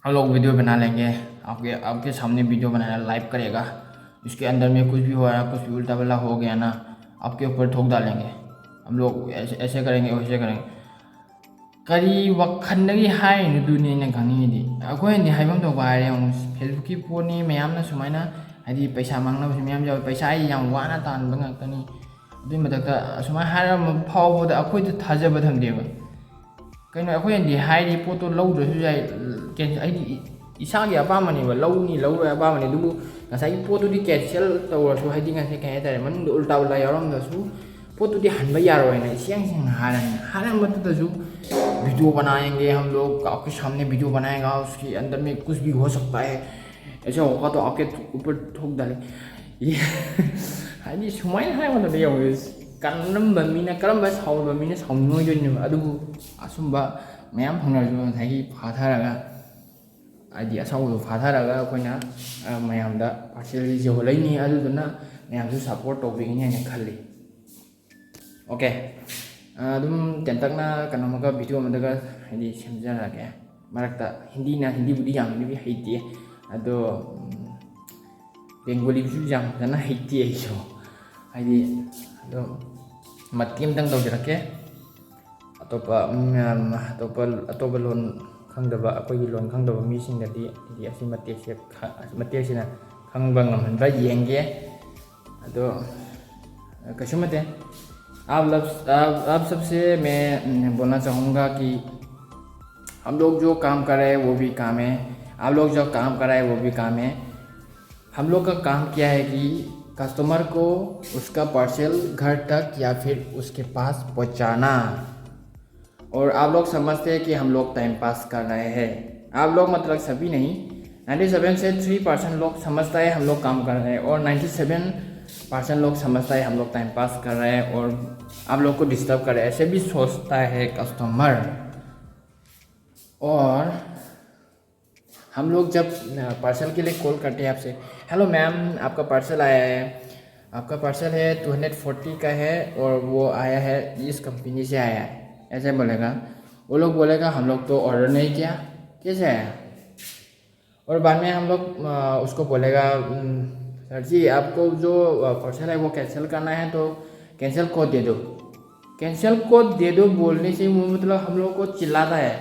हम लोग video बना लेंगे, आपके, आपके सामने video बनाना, live करेगा, इसके अंदर में कुछ भी हो रहा है, कुछ भी उल्टा पल्टा हो गया ना, आपके ऊपर ठोक डालेंगे, हम लोग ऐसे, ऐसे करेंगे, वैसे करेंगे꯫ ꯀꯔꯤ ꯋꯥꯈꯜꯗꯒꯤ ꯍꯥꯏꯔꯤꯅꯣ ꯑꯗꯨꯅꯤ ꯑꯩꯅ ꯈꯪꯅꯤꯡꯉꯤꯗꯤ꯫ ꯑꯩꯈꯣꯏꯅꯗꯤ ꯍꯥꯏꯐꯝ ꯊꯣꯛꯄ ꯍꯥꯏꯔꯦ꯫ ꯌꯦꯡꯉꯨ, Facebookꯀꯤ ꯄꯣꯠꯅꯤ, ꯃꯌꯥꯝꯅ ꯁꯨꯃꯥꯏꯅ ꯍꯥꯏꯗꯤ ꯄꯩꯁꯥ ꯃꯥꯡꯅꯕꯁꯨ ꯃꯌꯥꯝ ꯌꯥꯎꯋꯤ꯫ ꯄꯩꯁꯥ ꯑꯩ ꯌꯥꯝ ꯋꯥꯅ ꯇꯥꯟꯕ ꯉꯥꯛꯇꯅꯤ꯫ ꯑꯗꯨꯏ ꯃꯊꯛꯇ ꯑꯁꯨꯃꯥꯏꯅ ꯍꯥꯏꯔꯝꯕ ꯐꯥꯎꯕꯗ ꯑꯩꯈꯣꯏꯗ ꯊꯥꯖꯕ ꯊꯝꯗꯦꯕ꯫ ꯀꯩꯅꯣ, ꯑꯩꯈꯣꯏꯅꯗꯤ ꯍꯥꯏꯔꯤ ꯄꯣꯠꯇꯣ ꯂꯧꯗ꯭ꯔꯁꯨ ꯌꯥꯏ, ꯀꯦꯟ-, ꯑꯩꯗꯤ ꯏꯁꯥꯒꯤ ꯑꯄꯥꯝꯕꯅꯦꯕ, ꯂꯧꯅꯤ ꯂꯧꯔꯣꯏ ꯑꯄꯥꯝꯕꯅꯤ꯫ ꯑꯗꯨꯕꯨ ꯉꯁꯥꯏꯒꯤ ꯄꯣꯠꯇꯨꯗꯤ cancel ꯇꯧꯔꯁꯨ, ꯍꯥꯏꯗꯤ ꯉꯁꯥꯏ ꯀꯩ ꯍꯥꯏꯇꯥꯔꯦ, ꯃꯅꯨꯡꯗ ꯎꯜꯇꯥ ꯎꯜꯇꯥ ꯌꯥꯎꯔꯝꯗ꯭ꯔꯁꯨ ꯄꯣꯠꯇꯨꯗꯤ ꯍꯟꯕ ꯌꯥꯔꯣꯏꯅ ꯏꯁꯦꯡ ꯁꯦꯡꯅ ꯍꯥꯏꯔꯅꯤ꯫ ꯍꯥꯏꯔꯝꯕꯗꯨꯗꯁꯨ video बनाएंगे हम लोग, आपके सामने video बनाएगा, उसके अंदर में कुछ भी हो सकता है, ऐसा होगा तो आपके ऊपर ठोक डाले꯫ ꯍꯥꯏꯗꯤ ꯁꯨꯃꯥꯏꯅ ꯍꯥꯏꯕ ꯃꯇꯝꯗ ꯌꯦꯡꯉꯨ, ꯀꯔꯝꯕ ꯃꯤꯅ, ꯀꯔꯝꯕ ꯁꯥꯎꯗꯕ ꯃꯤꯅ ꯁꯥꯎꯅꯤꯡꯉꯣꯏꯗꯣꯏꯅꯣꯕ? ꯑꯗꯨꯕꯨ ꯑꯁꯨꯝꯕ ꯃꯌꯥꯝ ꯐꯪꯅꯔꯁꯨ ꯉꯁꯥꯏꯒꯤ ꯐꯥꯊꯔꯒ, ꯍꯥꯏꯗꯤ ꯑꯁꯥꯎꯕꯗꯣ ꯐꯥꯊꯔꯒ ꯑꯩꯈꯣꯏꯅ, ꯑ, ꯃꯌꯥꯝꯗ parcelꯁꯤ ꯌꯧꯍꯜꯂꯛꯏꯅꯤ꯫ ꯑꯗꯨꯗꯨꯅ ꯃꯌꯥꯝꯁꯨ support ꯇꯧꯕꯤꯒꯅꯤ ꯍꯥꯏꯅ ꯈꯜꯂꯤ꯫ OK, ꯑ, ꯑꯗꯨꯝ ꯇꯦꯟꯇꯛꯅ ꯀꯩꯅꯣꯝꯃꯒ video ꯑꯃꯗꯒ ꯍꯥꯏꯗꯤ ꯁꯦꯝꯖꯔꯛꯑꯒꯦ꯫ ꯃꯔꯛꯇ ꯍꯤꯟꯗꯤꯅ, ꯍꯤꯟꯗꯤꯕꯨꯗꯤ ꯌꯥꯝꯅꯗꯤ ꯍꯩꯇꯦ, ꯑꯗꯣ, ꯎꯝ, ꯕꯦꯡꯒꯣꯂꯤꯁꯨ ꯌꯥꯝ ꯐꯖꯅ ꯍꯩꯇꯦ ꯑꯩꯁꯨ꯫ ꯍꯥꯏꯗꯤ ꯑꯗꯨꯝ ꯃꯇꯦꯛ ꯑꯃꯇꯪ ꯇꯧꯖꯔꯛꯀꯦ꯫ ꯑꯇꯣꯞꯄ, ꯎꯝ, ꯑꯇꯣꯞꯄ, ꯑꯇꯣꯞꯄ ꯂꯣꯟ ꯈꯪꯗꯕ, ꯑꯩꯈꯣꯏꯒꯤ ꯂꯣꯟ ꯈꯪꯗꯕ ꯃꯤꯁꯤꯡꯗꯗꯤ ꯍꯥꯏꯗꯤ ꯑꯁꯤ ꯃꯇꯦꯛꯁꯦ ꯈ-, ꯃꯇꯦꯛꯁꯤꯅ ꯈꯪꯕ ꯉꯝꯍꯟꯕ ꯌꯦꯡꯒꯦ꯫ ꯑꯗꯣ ꯀꯩꯁꯨ ꯅꯠꯇꯦ꯫ आप लोग, आप, आप सबसे मैं, हम्म, बोलना चाहूँगा कि हम लोग जो काम कर रहे हैं वो भी काम है, आप लोग जो काम कर रहे हैं वो भी काम है। हम लोग का काम क्या है कि कस्टमर को उसका पार्सल घर तक या फिर उसके पास पहुंचाना। और आप लोग समझते हैं कि हम लोग टाइम पास कर रहे हैं। आप लोग मतलब सभी नहीं, नाइन्टी सेवन से थ्री परसेंट लोग समझता है हम लोग काम कर रहे हैं, और नाइन्टी सेवन परसेंट लोग समझता है हम लोग टाइम पास कर रहे हैं, और आप लोग को डिस्टर्ब कर रहे हैं, ऐसे भी सोचता है कस्टमर। और हम लोग जब, अ, पार्सल के लिए कॉल करते हैं आपसे, "हेलो मैम, आपका पार्सल आया है, आपका पार्सल है टू हंड्रेड फोर्टी का है और वो आया है, इस कंपनी से आया है", ऐसे बोलेगा। वो लोग बोलेगा, "हम लोग तो ऑर्डर नहीं किया, कैसे आया?" और बाद में हम लोग, अ, उसको बोलेगा, "उम, सर जी, आपको जो, अ, पार्सल है वो कैंसिल करना है तो कैंसिल कोड दे दो।" कैंसिल कोड दे दो बोलने से वो मतलब हम लोग को चिल्लाता है,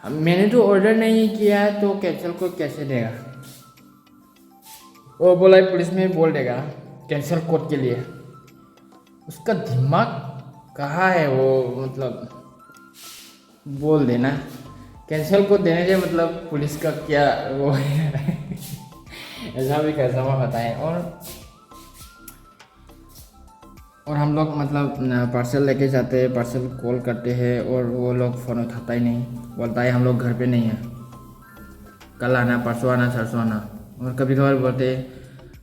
"हम, मैंने तो ऑर्डर नहीं किया है तो कैंसिल कोड कैसे देगा?" वो बोला पुलिस में बोल देगा कैंसिल कोड के लिए। उसका दिमाग कहाँ है वो, मतलब बोल देना। कैंसिल कोड देने से मतलब पुलिस का क्या वो है? ऐसा भी कस्टमर होता है। और और हम लोग मतलब पार्सल लेके जाते हैं, पार्सल कॉल करते हैं और वो लोग फ़ोन उठाता ही नहीं, बोलता है हम लोग घर पे नहीं है, कल आना, परसों आना, सरसों आना। और कभी कभार बोलते हैं,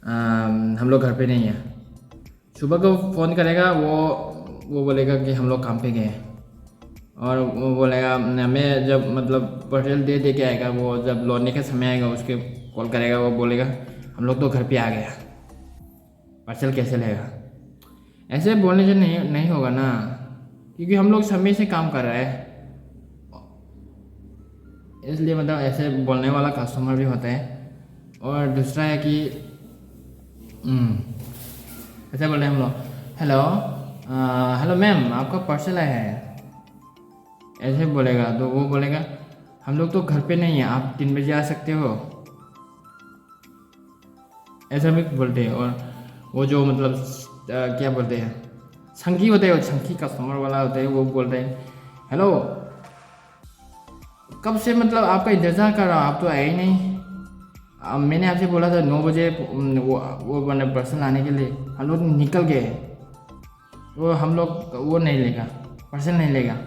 "अम, हम लोग घर पे नहीं है।" सुबह को फ़ोन करेगा, वो वो बोलेगा कि हम लोग काम पे गए हैं। और वो बोलेगा, मैं जब मतलब पार्सल दे दे के आएगा, वो जब लौटने का समय आएगा, उसके कॉल करेगा, वो बोलेगा, "हम लोग तो घर पे आ गया, पार्सल कैसे लेगा?" ऐसे बोलने से नहीं, नहीं होगा ना, क्योंकि हम लोग समय से काम कर रहे हैं, इसलिए मतलब ऐसे बोलने वाला कस्टमर भी होता है। और दूसरा है कि, हम्म, ऐसे बोलते हैं हम लोग, "हेलो, अ, हेलो मैम, आपका पार्सल आया है", ऐसे बोलेगा तो वो बोलेगा, हम लोग तो घर पे नहीं है, आप तीन बजे आ सकते हो, ऐसा भी बोलते हैं। और वो जो मतलब अ, क्या बोलते हैं, संगी होते हैं, वो संगी कस्टमर वाला होते हैं, वो बोलते हैं, "हेलो, कब से मतलब आपका इंतज़ार कर रहा हूँ, आप तो आए ही नहीं। अब मैंने आपसे बोला था नौ बजे, उम, वो वो मैंने पर्सन लाने के लिए, हम लोग निकल गए।" वो हम लोग वो नहीं लेगा, पर्सन नहीं लेगा।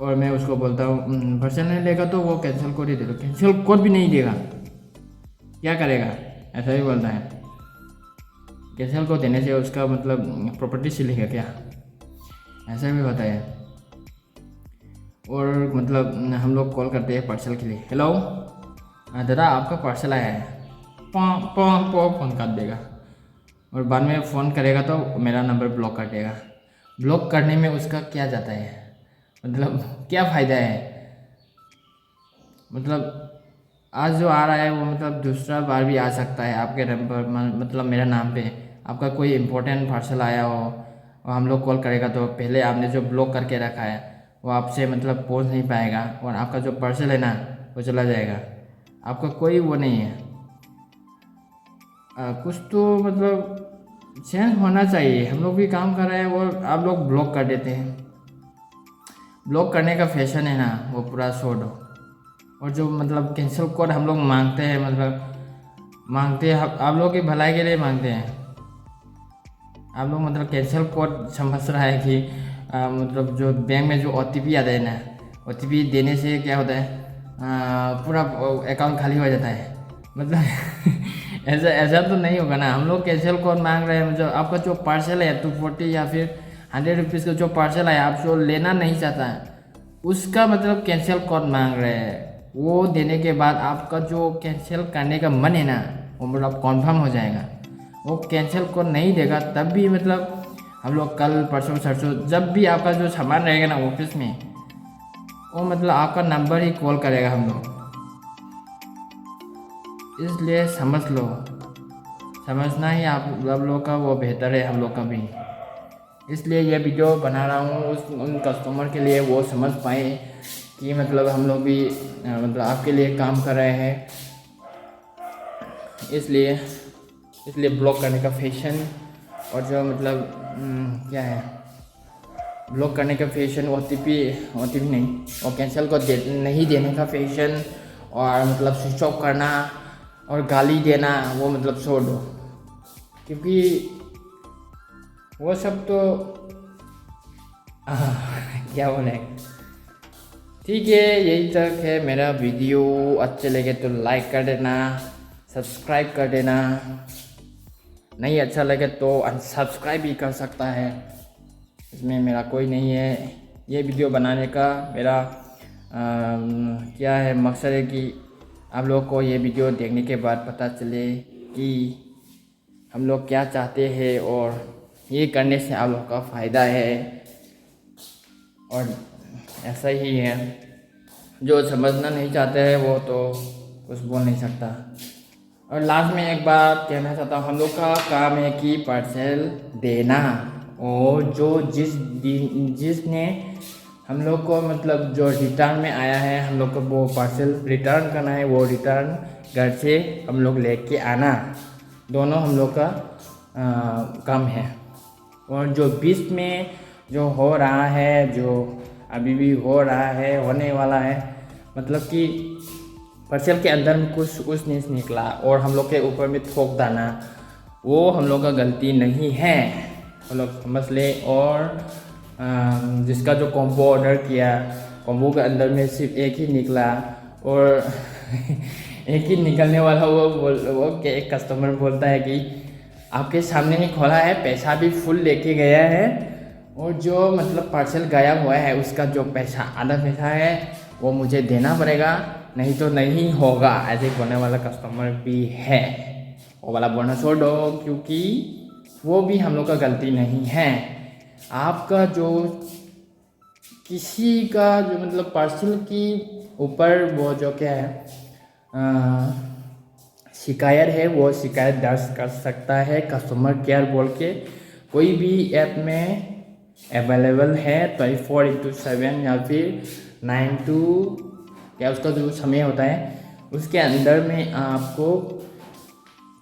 और मैं उसको बोलता हूँ, "पर्सन नहीं लेगा तो वो कैंसिल कोड ही दे दो।" कैंसिल कोड भी नहीं देगा, क्या करेगा? ऐसा भी बोलता है। कैंसिल कोड देने से उसका मतलब प्रॉपर्टी सील होगा क्या? ऐसा भी होता है। और मतलब हम लोग कॉल करते हैं पार्सल के लिए, "हेलो, हाँ दादा, आपका पार्सल आया है।" पॉ पॉ पॉ, फ़ोन काट देगा। और बाद में फ़ोन करेगा तो मेरा नंबर ब्लॉक कर देगा। ब्लॉक करने में उसका क्या जाता है, मतलब क्या फ़ायदा है? मतलब आज जो आ रहा है वो मतलब दूसरा बार भी आ सकता है आपके नंबर, म-, मतलब मेरा नाम पे। आपका कोई इंपॉर्टेंट पार्सल आया हो और हम लोग कॉल करेगा तो पहले आपने जो ब्लॉक करके रखा है वो आपसे मतलब पहुंच नहीं पाएगा और आपका जो पार्सल है ना, वो चला जाएगा। आपका कोई वो नहीं है। आ, कुछ तो मतलब चेंज होना चाहिए। हम लोग भी काम कर रहे हैं और आप लोग ब्लॉक कर देते हैं। ब्लॉक करने का फैशन है ना, वो पूरा छोड़ दो। और जो मतलब कैंसिल कोड हम लोग मांगते हैं, मतलब मांगते हैं, आप लोग की भलाई के लिए मांगते हैं। आप लोग मतलब कैंसिल कोड समझ रहा है कि आ, मतलब जो बैंक में जो ओ टी पी आता है ना, ओ टी पी देने से क्या होता है, आ, पूरा अकाउंट खाली हो जाता है। मतलब ऐसा ऐसा तो नहीं होगा ना। हम लोग कैंसिल कोड मांग रहे हैं, मतलब आपका जो पार्सल है टू फोर्टी या फिर हंड्रेड रुपीज़ का जो पार्सल है, आप जो लेना नहीं चाहता है, उसका मतलब कैंसिल कोड मांग रहे हैं। वो देने के बाद आपका जो कैंसिल करने का मन है ना, वो मतलब कन्फर्म हो जाएगा। वो कैंसिल कोड नहीं देगा तब भी मतलब हम लोग कल परसों सरसों जब भी आपका जो सामान रहेगा ना ऑफिस में, वो मतलब आपका नंबर ही कॉल करेगा हम लोग। इसलिए समझ लो, समझना ही आप आप लोग का वो बेहतर है हम लोग का भी। इसलिए ये वीडियो बना रहा हूँ उस उन कस्टमर के लिए, वो समझ पाए। कि मतलब हम लोग भी अ, मतलब आपके लिए काम कर रहे हैं, इसलिए इसलिए ब्लॉग करने का फैशन और जो मतलब हम्म, क्या है, ब्लॉक करने का fashion, O T P, O T P नहीं, वो कैंसिल को दे, नहीं देने का फैशन, और मतलब स्विच ऑफ करना और गाली देना, वो मतलब छोड़ दो, क्योंकि वो सब तो आह, क्या बोले। ठीक है, यही तक है मेरा वीडियो। अच्छे लगे तो लाइक कर देना, सब्सक्राइब कर देना, नहीं अच्छा लगे तो अनसब्सक्राइब भी कर सकता है। इसमें मेरा कोई नहीं है। ये वीडियो बनाने का मेरा अम, क्या है मकसद है कि आप लोग को ये वीडियो देखने के बाद पता चले कि हम लोग क्या चाहते हैं और ये करने से आप लोग का फ़ायदा है। और ऐसा ही है, जो समझना नहीं चाहते हैं वो तो कुछ बोल नहीं सकता। और लास्ट में एक बात कहना चाहता हूँ, हम लोग का काम है कि पार्सल देना, और जो जिस दिन जिसने हम लोग को मतलब जो रिटर्न में आया है, हम लोग को वो पार्सल रिटर्न करना है, वो रिटर्न घर से हम लोग लेके आना, दोनों हम लोग का अ, काम है। और जो बीच में जो हो रहा है, जो अभी भी हो रहा है, होने वाला है, मतलब कि पार्सल के अंदर में कुछ उस नहीं निकला और हम लोग के ऊपर में थोक डालना, वो हम लोग का गलती नहीं है। हम लोग समझ ले। और अ, जिसका जो कॉम्बो ऑर्डर किया, कॉम्बो के अंदर में सिर्फ एक ही निकला, और एक ही निकलने वाला वो बोल वो के एक कस्टमर बोलता है कि आपके सामने ही खोला है, पैसा भी फुल लेके गया है, और जो मतलब पार्सल गया हुआ है उसका जो पैसा, आधा पैसा है, वो मुझे देना पड़ेगा, नहीं तो नहीं होगा, ऐसे बोलने वाला कस्टमर भी है। वो वाला बोलना छोड़ दो, क्योंकि वो भी हम लोग का गलती नहीं है। आपका जो किसी का जो मतलब पार्सल के ऊपर वो जो क्या है अ, शिकायत है, वो शिकायत दर्ज कर सकता है कस्टमर केयर बोल के। कोई भी ऐप में अवेलेबल है ट्वेंटी फोर इंटू सेवन या फिर नाइन टू, क्या उसका जो समय होता है, उसके अंदर में आपको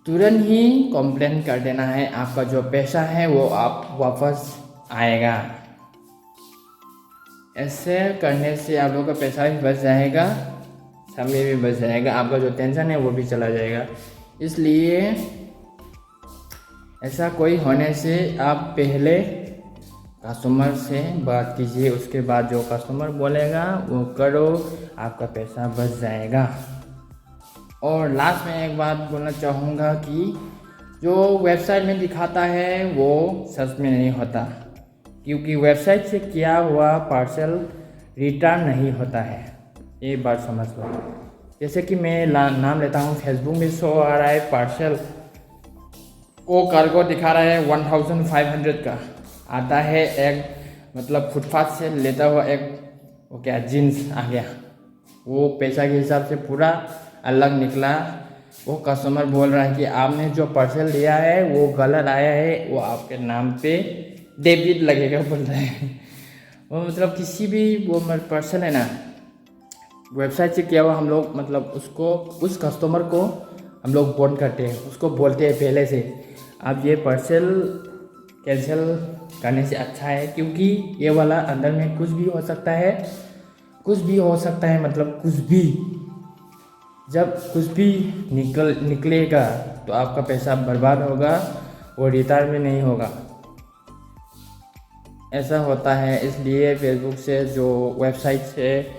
तुरंत ही कंप्लेन कर देना है। आपका जो पैसा है वो आप वापस आएगा। ऐसे करने से आप लोगों का पैसा भी बच जाएगा, समय भी बच जाएगा, आपका जो टेंशन है वो भी चला जाएगा। इसलिए ऐसा कोई होने से आप पहले कस्टमर से बात कीजिए, उसके बाद जो कस्टमर बोलेगा वो करो, आपका पैसा बच जाएगा। और लास्ट में एक बात बोलना चाहूँगा कि जो वेबसाइट में दिखाता है वो सच में नहीं होता, क्योंकि वेबसाइट से किया हुआ पार्सल रिटर्न नहीं होता है। ये बात समझ लो। जैसे कि मैं ला- नाम लेता हूँ, फेसबुक में शो आ रहा है पार्सल, वो कार्गो दिखा रहा है वन थाउजेंड फाइव हंड्रेड का, आता है एक, मतलब, फुटपाथ से लेता हुआ एक, वो क्या, जींस आ गया, वो पैसा के हिसाब से पूरा अलग निकला। वो कस्टमर बोल रहा है कि आपने जो पार्सल दिया है वो गलत आया है, वो आपके नाम पे डेबिट लगेगा बोल रहे हैं। वो, मतलब, किसी भी वो पर्सन है ना, वेबसाइट से किया हुआ हम लोग, मतलब, उसको, उस कस्टमर को हम लोग वार्न करते हैं, उसको बोलते हैं पहले से, आप ये पार्सल कैंसिल करने से अच्छा है, क्योंकि ये वाला अंदर में कुछ भी हो सकता है, कुछ भी हो सकता है, मतलब, कुछ भी, जब कुछ भी निकल निकलेगा तो आपका पैसा बर्बाद होगा, वो रिटर्न में नहीं होगा। ऐसा होता है, इसलिए फेसबुक से, जो वेबसाइट से,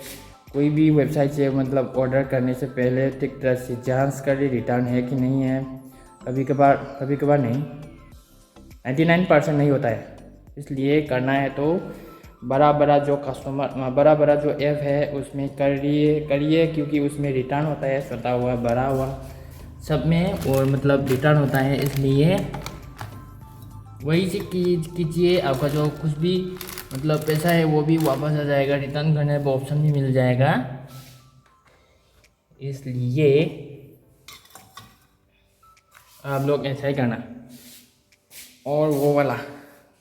कोई भी वेबसाइट से, मतलब, ऑर्डर करने से पहले ठीक तरह से जांच करिए रिटर्न है कि नहीं है। कभी कभार, कभी कभार नहीं, नाइन्टी नाइन परसेंट नहीं होता है। इसलिए करना है तो बड़ा बड़ा जो कस्टमर, बड़ा बड़ा जो ऐप है उसमें करिए करिए, क्योंकि उसमें रिटर्न होता है, छोटा हुआ, बड़ा हुआ, सब में, और, मतलब, रिटर्न होता है। इसलिए वही से की- कीजिए, आपका जो कुछ भी, मतलब, पैसा है वो भी वापस आ जाएगा, रिटर्न करने का ऑप्शन भी मिल जाएगा। इसलिए आप लोग ऐसा ही करना। और वो वाला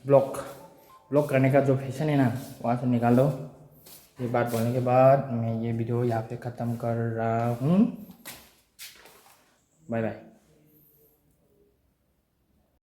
ब्लॉक ब्लॉक करने का जो फैशन है ना, वहाँ से निकाल दो। ये बात बोलने के बाद मैं ये वीडियो यहाँ पे ख़त्म कर रहा हूँ। Bye bye.